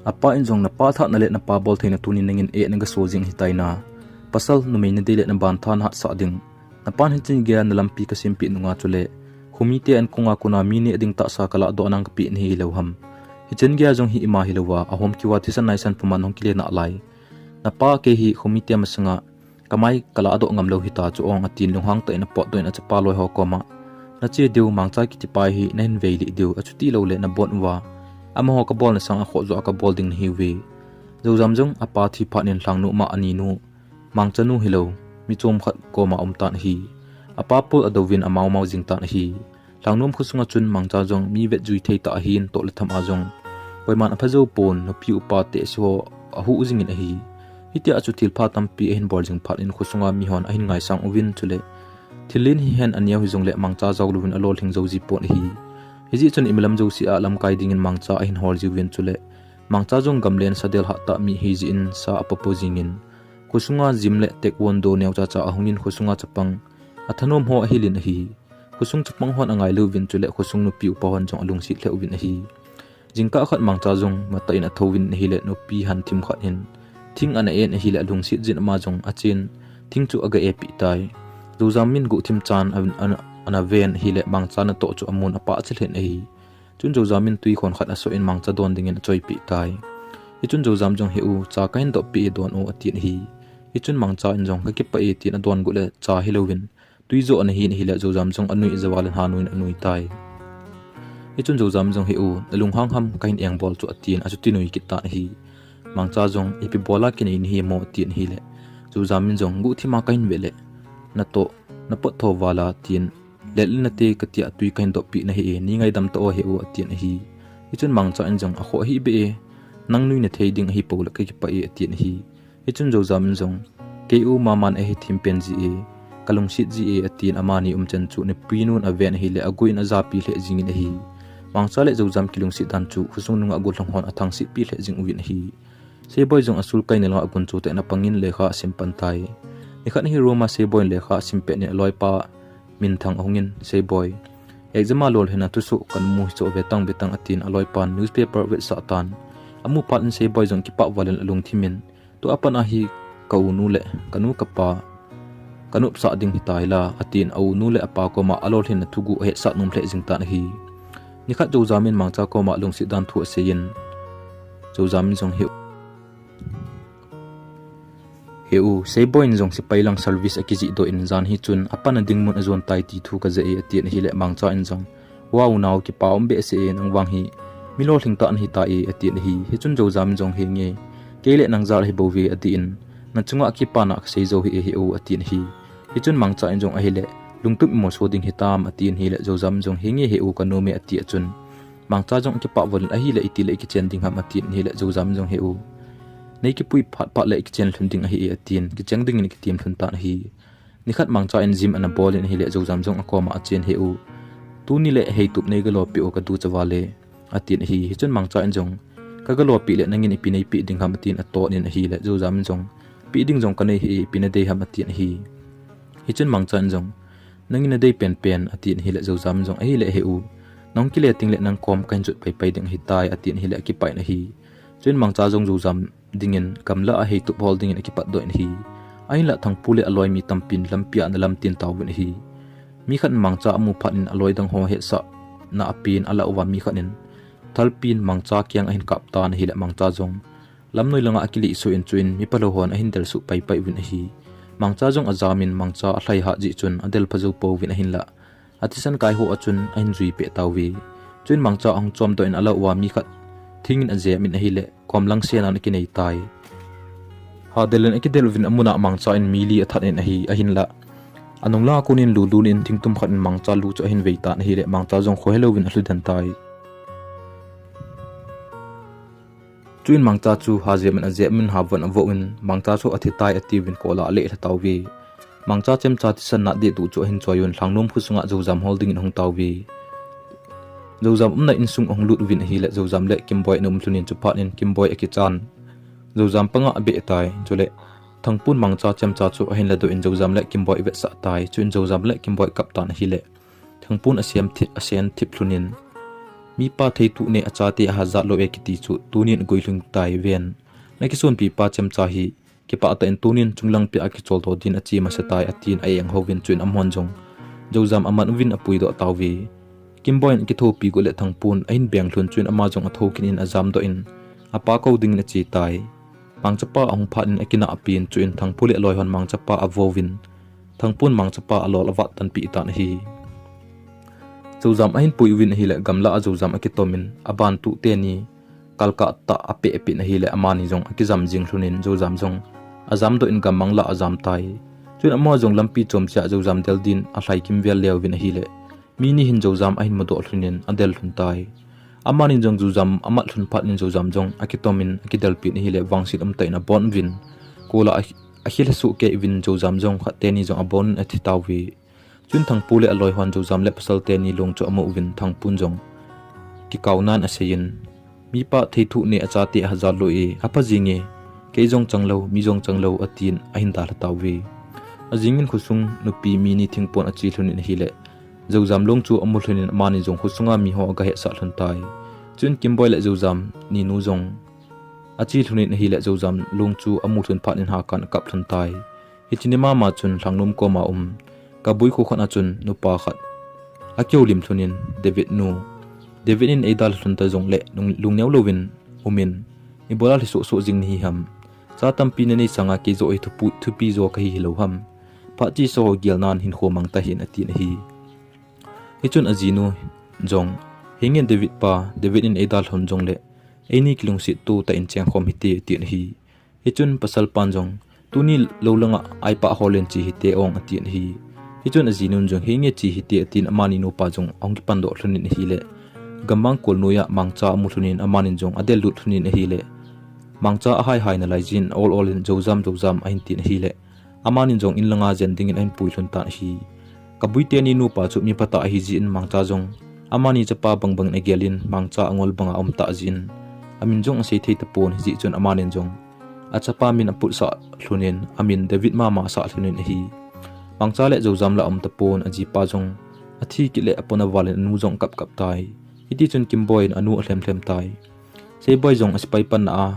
Apa in jong napa thahatna le napa boltheina tunin nangin eh naga so jing ahitai na. Pasal numei nadei le naban tha nahatsah ding. Napan hichen geiya nalampi kasempeh nunga chule khomite ankonga kona mi neh ding tahsa kalahdoh nang kapeh nahi hilou ham. Hichen geiya jong hi ima hilouva, ahom kiuva thisan naisan pumin hung kile nalai. Napa kei hi khomite masanga kamai kalahdoh ngamlou hita chu ong atin lunghang tah in apotdoh in achapa loiho koma, Nache diu Mangcha kitipa hi nahin veilih diu, achuti loule nabon uva amaho kabolna sanga khohjoh a kabol ding nahiuve. Joujam jong apa thi phat in lhangnom a aninu Mangchanu hilou mi chom khat koma um tan ahi. Apa pol adouvin amau mau jing tan ahi. Lhangnom khosunga chun Mangcha jong mi vetjui thei tah ahin toh le tham a jong koiman apha jou pon, nupi upa te si ho ahuh jingin ahi. Hitia chu thilpha tampi ahin bol jing phat in khosunga mihon ahin ngaisang uvin chule thil len hihen aneo hijongle Mangcha jou louvin alolhing jou ji pon ahi. Hijeh chun imilam jouse a lamkai dingin Mangcha ahin hol jiuvin chule Mangcha jong gamlen sadel hah tah mi ahi jeh in sa apopo jingin khosunga gym le taekwondo neo chacha ahungin khosunga chapang athanom ho ahilin ahi. Khosung chapang hon angai louvin chule khosung nupi upa hon jong alungset lheh uvin ahi. Jingkah khat Mangcha jong matah in athouvin ahile nupi hanthim khat hin thing ana en ahile alungset jin ama jong achen thing chu aga epeh tai. Joujam in guhthim chan a, a, ana ven ahile Mangcha natoh chu amun apah chelhen ahi. Chun Joujam in tui khon khat asoh in Mangcha don dingin achoipeh tai. Hichun Joujam jong, "He u, cha kahin doh peh e, don o," atin ahi. Hichun Mangcha in jong, "Kakipah e," tin adon got le cha hilouvin tui joh ana hin ahile Joujam jong anui, Javalin Hanu in anui tai. Hichun Joujam jong, "He u, nalunghang ham, kahin engbol chu," atin achuti nui kit tan ahi. Mangcha jong, "Ipi bola kinei nahi mo?" atin ahile Joujam in jong, "Guhthima kahin ve le natoh napot tho vala," tin, "Lel in nate katia tui kahin doh peh nahi e, nei ngaidam tao he u," atin ahi. Hichun Mangcha in jong, "Akhoh hih beh e, nang nui nathei ding ahipou le kakipah e," atin ahi. Hichun Joujam in jong, "Kei u maman ahi thim pen ji e, kalungset ji e," atin amani umchan chu nupi nun aven ahile aguh in ajapi lheh jingin ahi. Mangcha le Joujam kilungset dan chu khosung nunga gollhang hon athangsetpi lheh jing uvin ahi. Seiboi jong asul kai ni langa agun chu tah in apangin lekha asim pan tai. Nikhat hi room a Seiboi in lekha asim pet in aloipa Minthang ahungin, "Seiboi, exam a lolhinna thusoh kamu hi chu vetang vetang," atin aloipan newspaper avetsah tan. Amu phat in Seiboi jong kipah valin alungthim in, "Tua pat a hi ka unu le kanu kapa kanopsah ding hitai la," atin aunu le apa koma alolhinna thuguh ahetsah nom lheh jing tan ahi. Nikhat Joujam in Mangcha koma lungset dan thu aseiyin, Joujam in jong, "He u, Seiboi in jong sepai lang service akijih doh in jan hi chun apan ading mun ajon tai ti thu kaja e," atin ahile Mangcha in jong, "Wow, nao kipa um behseh e, nang vang hi mi lolhing tah nahi tai," atin ahi. Hichun Joujam in jong, "Henge, kei le nang jal ahi bouve," atin, "Nachunga kipana kasei jou hih e he u," atin ahi. Hichun Mangcha in jong ahile, "Lungtup imo so ding hitam?" atin ahile Joujam in jong, "Henge he u, kanom e," ati a chun Mangcha jong akipah valin, "Ahile itile ikichen ding ham?" atin ahile Joujam in jong, "He u, nei kipui phat phat le ikichen lhun ding ahi e," atin kicheng dingin akitem lhun tan ahi. Nikhat Mangcha in gym ana bol in ahile Joujam jong akoma achen, "He u, tuni le heitup nei galopi o, kaducha vale," atin ahi. Hichun Mangcha in jong, "Kagalopih le nangin ipi neipeh ding ham?" atin aton in ahile Joujam in jong, "Peh ding jong kanei hih e, ipi nadei ham?" atin ahi. Hichun Mangcha in jong, "Nangin nadei penpen," atin ahile Joujam in jong, "Ahile he u, nahung kile teng le nang kom kahin jot paipai ding ahitai," atin ahile akipah in ahi. Chuin Mangcha jong Joujam dingin gamla a heitup hol dingin akipatdoh in ahi. Ahinlah Thangpu le aloi mi tampin lampi a analam tin tauvin ahi. Mi khat in Mangcha amu phat in aloi dang ho hetsahna apen alah uva mi khat in thalpin Mangcha kiang ahin kap tan ahile Mangcha jong lamnoi langa akilehsuh in chuin mi palou hon ahin delsuh paipai uvin ahi. Mangcha jong ajam in Mangcha alhai hat jeh chun adel pha jou pouvin ahinlah athisan kai ho a chun ahin jui peh tauve. Chuin Mangcha ahung chomdoh in alah uva mi khat thing in ajem in ahile kom lang sena akinei tai. Hadel in akidel uvin amun a Mangcha in mi li athat in ahi, ahinlah anung langa kon in lu lun in thingtum khat in Mangcha lu chu ahin vei tan ahile Mangcha jong khohelouvin alhu den tai. Chuin Mangcha chu hajem in ajem in havon avoh in Mangcha chu athitai atiuvin kola aleh lha tauve. Mangcha chemcha thisan na dehduh chu ahin choi un Lhangnom khosunga Joujam hol dingin ahung tauve. Joujam umna insung ahung lut uvin ahile Joujam le Kimboi ana um lhun in chuphat in Kimboi akichan Joujam panga abeh tai. Chule Thangpun Mangcha chemcha chu ahin ladoh in Joujam le Kimboi avetsah tai. Chuin Joujam le Kimboi akap tan ahile Thangpun asem thi-, asen thip lhun in, "Mipa thei tuh ne achate ahajat lou e kiti chu tunin aguilhung tai ven. Nakisonpi pa chemcha hi kipah tah in tunin chunglang pia akicholdo din ache masa tai," atin a-eng houvin chuin amahon jong Joujam aman uvin apuidoh tauve. Kimboi in akithopi got le Thangpun ahin beng lhun chuin ama jong atho kit in ajamdoh in apa kou dingin ache tai. Mangchapa ahung phat in akinahpi in chuin Thangpu le aloi hon Mangchapa avouvin Thangpun Mangchapa alol avat tanpeh tan ahi. Joujam ahin pui uvin ahile gamla a Joujam akitom in aban tuh teni kalkah tah apeh peh in ahile amani jong akijam jing lhun in Joujam jong ajamdoh in gammang lah ajam tai. Tun amaho jong lampi chom chia Jojam del din alhai kimvel leuvin ahile, mi ni hin Jojam ahin mudoh lhonin adel lhon tai. Amani jong Jojam amat lhon phat in Jojam jong akitomin akidelpin ahile, vangset umtah in abon uvin, kola a, akhel asuh kei uvin Jojam jong khat teni jong abon in athi tauve. Chun Thangpu le aloi hon Jojam le pasal teni long chu amu uvin Thangpun jong kikaunan aseiyin, mipa theithu ne achate ahajat lou e, apha jinge, kei jong changlou, mi jong changlou, atin ahin dalha tauve. Ajingin khosung nupi mi ni thingpon ache lhonin ahile, Jojam long chu amu lhonin amani jong khosunga miho agahetsah lhon tai. Chun Kimboi le Jojam ninu jong ache lhonin ahile, Jojam long chu amu lhon phat in hakan akap lhon tai. Hiche ni mama chun Lhangnom koma um Kabui kho khat a chun nupa khat akihoulim lhonin, David nu, David in eidalha lhon ta jongle lung, lungneo louvin umin, ibola lhi sohsoh jing nahi ham? Cha tampi nanei sanga kei joh hi thupi, thupi jo kahi hilou ham? Phat chesa ho gelnan hinkho mang tahih in, atin ahi. Hichun ajinu jong, henge David pa, David in eidalha lhon jongle eini kilungset to tah in chengkhom hite, atin ahi. Hichun pasalpan jong, tuni lou langa aipah holen che hite ong, atin ahi. Hichun ajinun jong, henge che hite, atin amani nupa jong ahung kipandoh lhonin ahile, gammang kol noiya Mangcha amu lhonin amanin jong adellut lhonin ahile, Mangcha ahai hai nalaijin aol ol in, Jojam, Jojam, ahin tin ahile, amanin jong inlanga jen dingin ahin pui lhon tan ahi. Kabui teni nupa chu mi phatah ahijeh in Mangcha jong amani chapa bangbang in agelin, Mangcha angol banga aum tah jeh in amin jong asei thei tapon, hijeh chun amanin jong achapa min aputsah lhonin amin David mama asah lhonin ahi. Mangcha le Jojam la aum tapon, ajipa jong athi kit le apona valin anu jong akap kap tai. Hitichun Kimboi in anu alhem lhem tai. Seiboi jong asepai panna a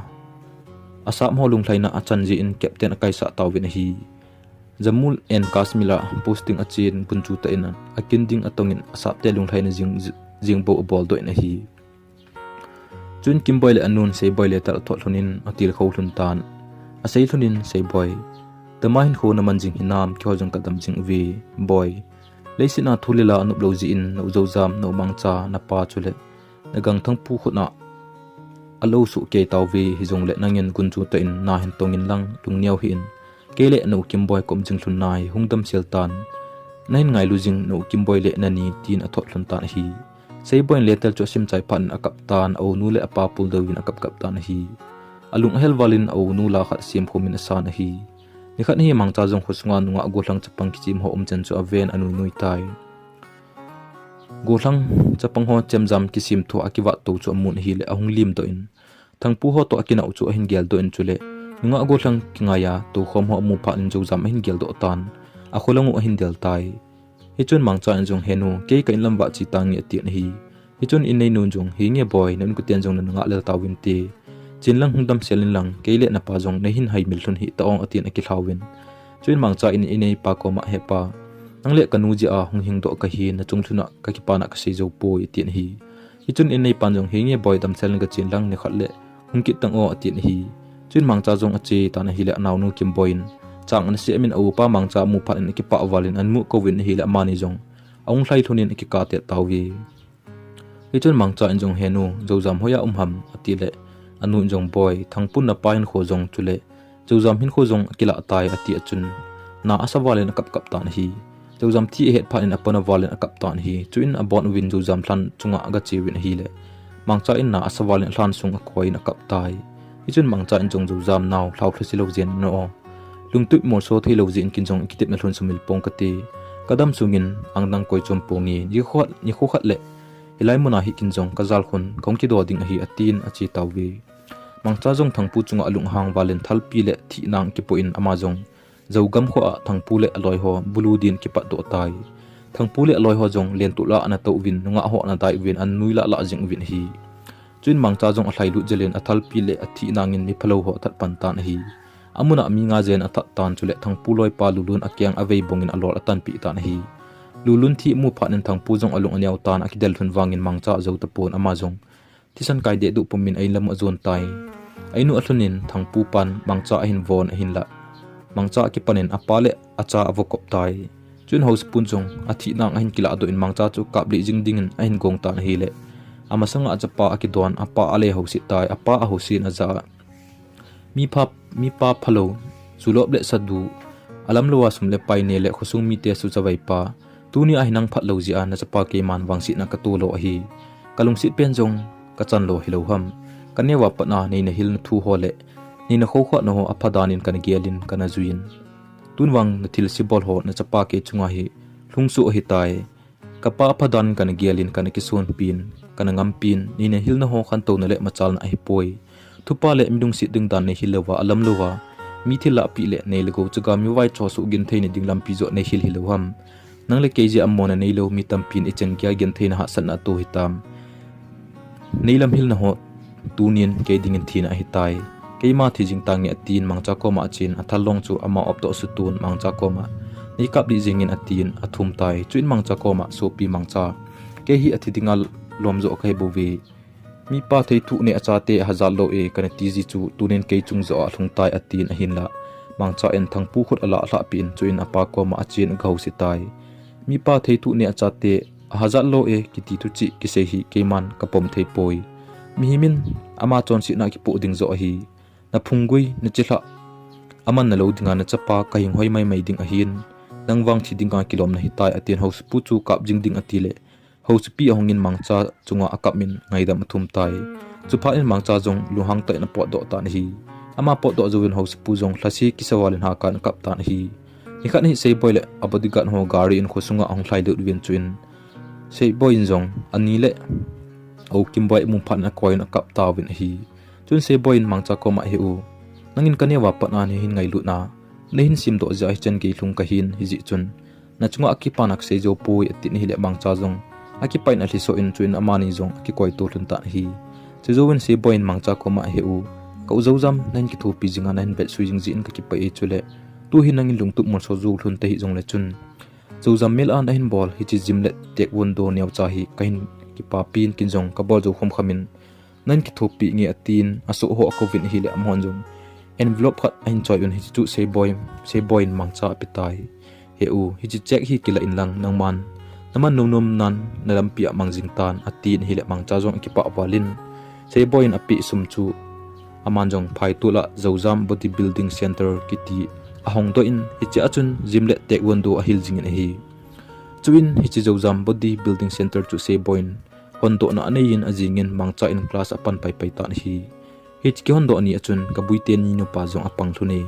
asap ho lunglhaina achan jeh in captain akaisah tauvin ahi. Jammu and Kashmir a posting achen gunchu tah in akin ding atongin asapte lunglhaina jing, jing bou aboldoh in ahi. Chun Kimboi le anun Seiboi letter athot lhonin atilkhou lhon tan. Asei lhonin, Seiboi, dama hinkho naman jing hinam, keiho jong kadam jing uve. Boi, leiset a thu le la anop lou jeh in, nou Jojam, nou Mangcha, napa chule nagang Thangpu khut a alou soh kei tauve, hijongle nangin gunchu tah in nahin tongin lang lungneo hih in. Kei le nou Kimboi kaum jing lhon nai, hung damsel tan. Nahin ngailu jing nou Kimboi le nani, tin athot lhon tan ahi. Seiboi in letter chu asim chai phat in akap tan, aunu le apa puldoh uvin akap kap tan ahi. Alung ahel valin aunu la khat asem khomin asan ahi. Nikhat hi Mangcha jong khosunga nungah gollhang chapang kichem ho umchan chu aven anui nui tai. Gollhang chapang ho chemjam kisemthu a kivat tou chu amun ahile ahung limdoh in, Thangpu ho toh akinau chu ahin geldoh in chule, nungah gollhang kingaiya toukhom ho amu phat in Jojam ahin geldoh tan, akholang u ahin del tai. Hichun Mangcha in jong, henu, kei ka inlam vah che tange, atin ahi. Hichun inneinu jong, henge boi, na inkoten jong nana ngahlel tauvinte. Chen lang hung damsel inlang, kei le napa jong neihin haimil lhon hih ta ong, atin akilhauvin. Chuin Mangcha in inneipa koma, hepa, nang le kanu jeh a hung hingdoh kahi, nachung lhun a kakipana kasei jou poi, atin ahi. Hichun inneipan jong, henge boi, damsel in kachen lang, nikhat le hung kit tang o, atin ahi. Chuin Mangcha jong ache tan ahile anaonu Kimboi in chang anasem in aupa Mangcha amu phat in akipah valin anmu kouvin ahile amani jong ahung lhai lhonin akikah tet tauve. Hichun Mangcha in jong, henu, Jojam hoiya um ham, atile anu in jong, boi, Thangpun napa hinkho jong chule Jojam hinkho jong akilah tai, ati a chun na asa valin akap kap tan ahi. Jojam thi ahet phat in apona valin akap tan ahi. Chuin abon uvin Jojam lhan chunga agache uvin ahile, Mangcha in na asa valin alhan sung akoiyin akap tai. Hichun Mangcha in jong, Jojam nao, lhao lhase lou jeng in o, lungtup molso thei lou jeh in ken jong ikitepna lhon sumil pong kate. Kadam sungin angdang koi chom ponge, nikho khat, nikho khat le hilai muna hi ken jong kajal khun kahung kido ding ahi, atin ache tauve. Mangcha jong Thangpu chunga alung ahang valin thalpi le thihnang kipoh in ama jong Jogam kho a Thangpu le aloi ho bulu din kipatdoh tai. Thangpu le aloi ho jong lentuh la ana tou uvin, nungah ho ana dai uvin, ana nui lah lah jing uvin ahi. Chuin Mangcha jong alhailut jel in athalpi le athihnang in mi phalou ho athat pan tan ahi. Amun a mi nga jen athat tan chule Thangpu loipa Lulun akeng avei bongin alol atanpeh tan ahi. Lulun thi amu phat in Thangpu jong alung aneo tan, akidel lhon vangin Mangcha ajou tapon, ama jong thisan kai dehduh pumin a-in lam u ajon tai. A-in u alhun in Thangpu pan Mangcha ahin von ahinlah Mangcha akipan in apa le acha avokop tai. Chuin housepun jong athihnang ahin kilahdoh in Mangcha chu kaplih jing dingin ahin gong tan ahile, amasanga achapa akidon, apa ale houset tai, apa ahousen ajah a, mipa, mipa phalou, julop le sadu, Alamlou a sum le pai ne le khosung mite suchavai pa, tuni a hi nang phat lou jeh a nachapa keiman vangsetna kato lou ahi. Kalungset pen jong kachan lou hilou ham. Kaneo a pat a neina hilna thu ho le neina khoukhahna ho aphadan in kana gel in kana jui in, tun vang nathilse bol ho nachapa kei chunga hi lhungsuh ahitai. Kapa aphadan in kana gel in kana kisonpin, kana ngampin, neina hilna ho khantouna le machalna ahipoi. Thupa le mi lungset ding dan neihil louva, alamlouva mi thil lahpeh le nei le gou chaga mi vaicho suh gentheina ding lampi joh neihil hilou ham. Nang le kei jeh a mona neilou mi tampin icheng geiya gentheina hahsatna ato hitam. Neilam hilna ho tunin kei dingin thina ahitai. Keima thi jing tange atin Mangcha koma achen, athal long chu ama op toh asuton Mangcha koma, neikap dih jengin atin athum tai. Chuin Mangcha koma, sopi Mangcha, kei hi athi dinga lom joh kahi bouve. Mipa theithu neh achate ahajat lou e kana tiji chu tunin kei chung joh a alhung tai atin ahinla, Mangcha in Thangpu khut alah lhahpeh in chuin apa koma achen agahouset tai. Mipa theithu neh achate ahajat lou e kiti thuchih kisei hi keiman kapom theipoi. Mihem in ama chonsetna kipoh ding joh ahi. Naphunggui, nachilhah amanna lou dinga nachapa kahinghoi maimai ding ahin, nang vang thi dinga kilom nahitai atin haosapu chu kap jing ding atile, haosapi ahungin Mangcha chunga akap in ngaidam athum tai. Chuphat in Mangcha jong lunghang tah in apotdoh tan ahi. Ama potdoh jouvin haosapu jong lhase kisa val in hakan akap tan ahi. Nikhat hi Seiboi le abodyguard ho gari in khosunga ahung lhailut uvin chuin, Seiboi in jong ani le a-u Kimboi amu phat in akoi in akap tauvin ahi. Chun Seiboi in Mangcha koma, He u, nangin kaneo a pat a neihin ngailutna, neihin semdoh jeh a hichan gei lhung kahin, hijeh chun nachunga akipana kasei jou poi, atin ahile Mangcha jong akipah in alhisoh in chuin amani jong akikoito lhon tan ahi. Chujouvin Seiboi in Mangcha koma, He u, ka-u Joujam nahin kithopi jinga nahin vetsui jing jeh in kakipah e chule, tu hi nangin lungtup molso jou lhon tahih jongle chun, Joujam mel a nahin bol hiche gym le taekwondo neocha hi kahin kipapin ken jong kabol jou khomkham in, nahin kithopi nge atin, asoh ho akouvin ahile amahon jong envelope khat ahin choi un hiche chu Seiboi, Seiboi in Mangcha apetai. He u, hiche cheque hi kilah inlang nangman naman nomnom nan nalampi a mang jing tan atin ahile Mangcha jong akipah val in Seiboi in apeh sum chu aman jong phaitol a Joujam Body Building Center kiti ahongdoh in hiche a chun gym le taekwondo ahil jingin ahi. Chuin hiche Joujam Body Building Center chu Seiboi in hondohna anei in ajingin Mangcha in class apan paipai tan ahi. Hiche kihondoh ni a chun Kabui teni nupa jong apang lhon e.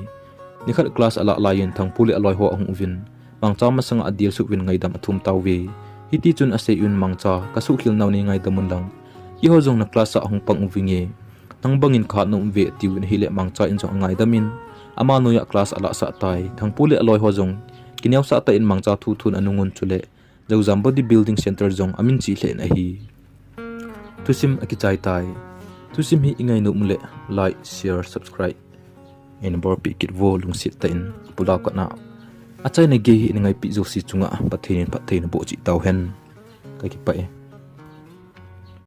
Nikhat class alah laiyin Thangpu le aloiho ahung uvin, Mangcha masanga adilsuh uvin ngaidam athum tauve. Hitichun asei un, Mangcha, kasuhkhel nau nei ngaidam un lang, keiho jong na class a hung pang uvinge, nang bangin kahat nom uve, atiuvin ahile Mangcha in jong angaidam in, ama noiya class alahsah tai. Thangpu le aloiho jong kineosah tah in Mangcha thuthun anung un chule Joujam Body Building Center jong amin che lheh in ahi. Thusim akichai tai. Thusim hi ingainom uleh like, share, subscribe eina bolpeh kit uvo, lungset tah in. Pulakatna achaina gei hi eina ngaipeh jouse chunga Pathen in phattheina boh cheh tauhen. Kakipah e.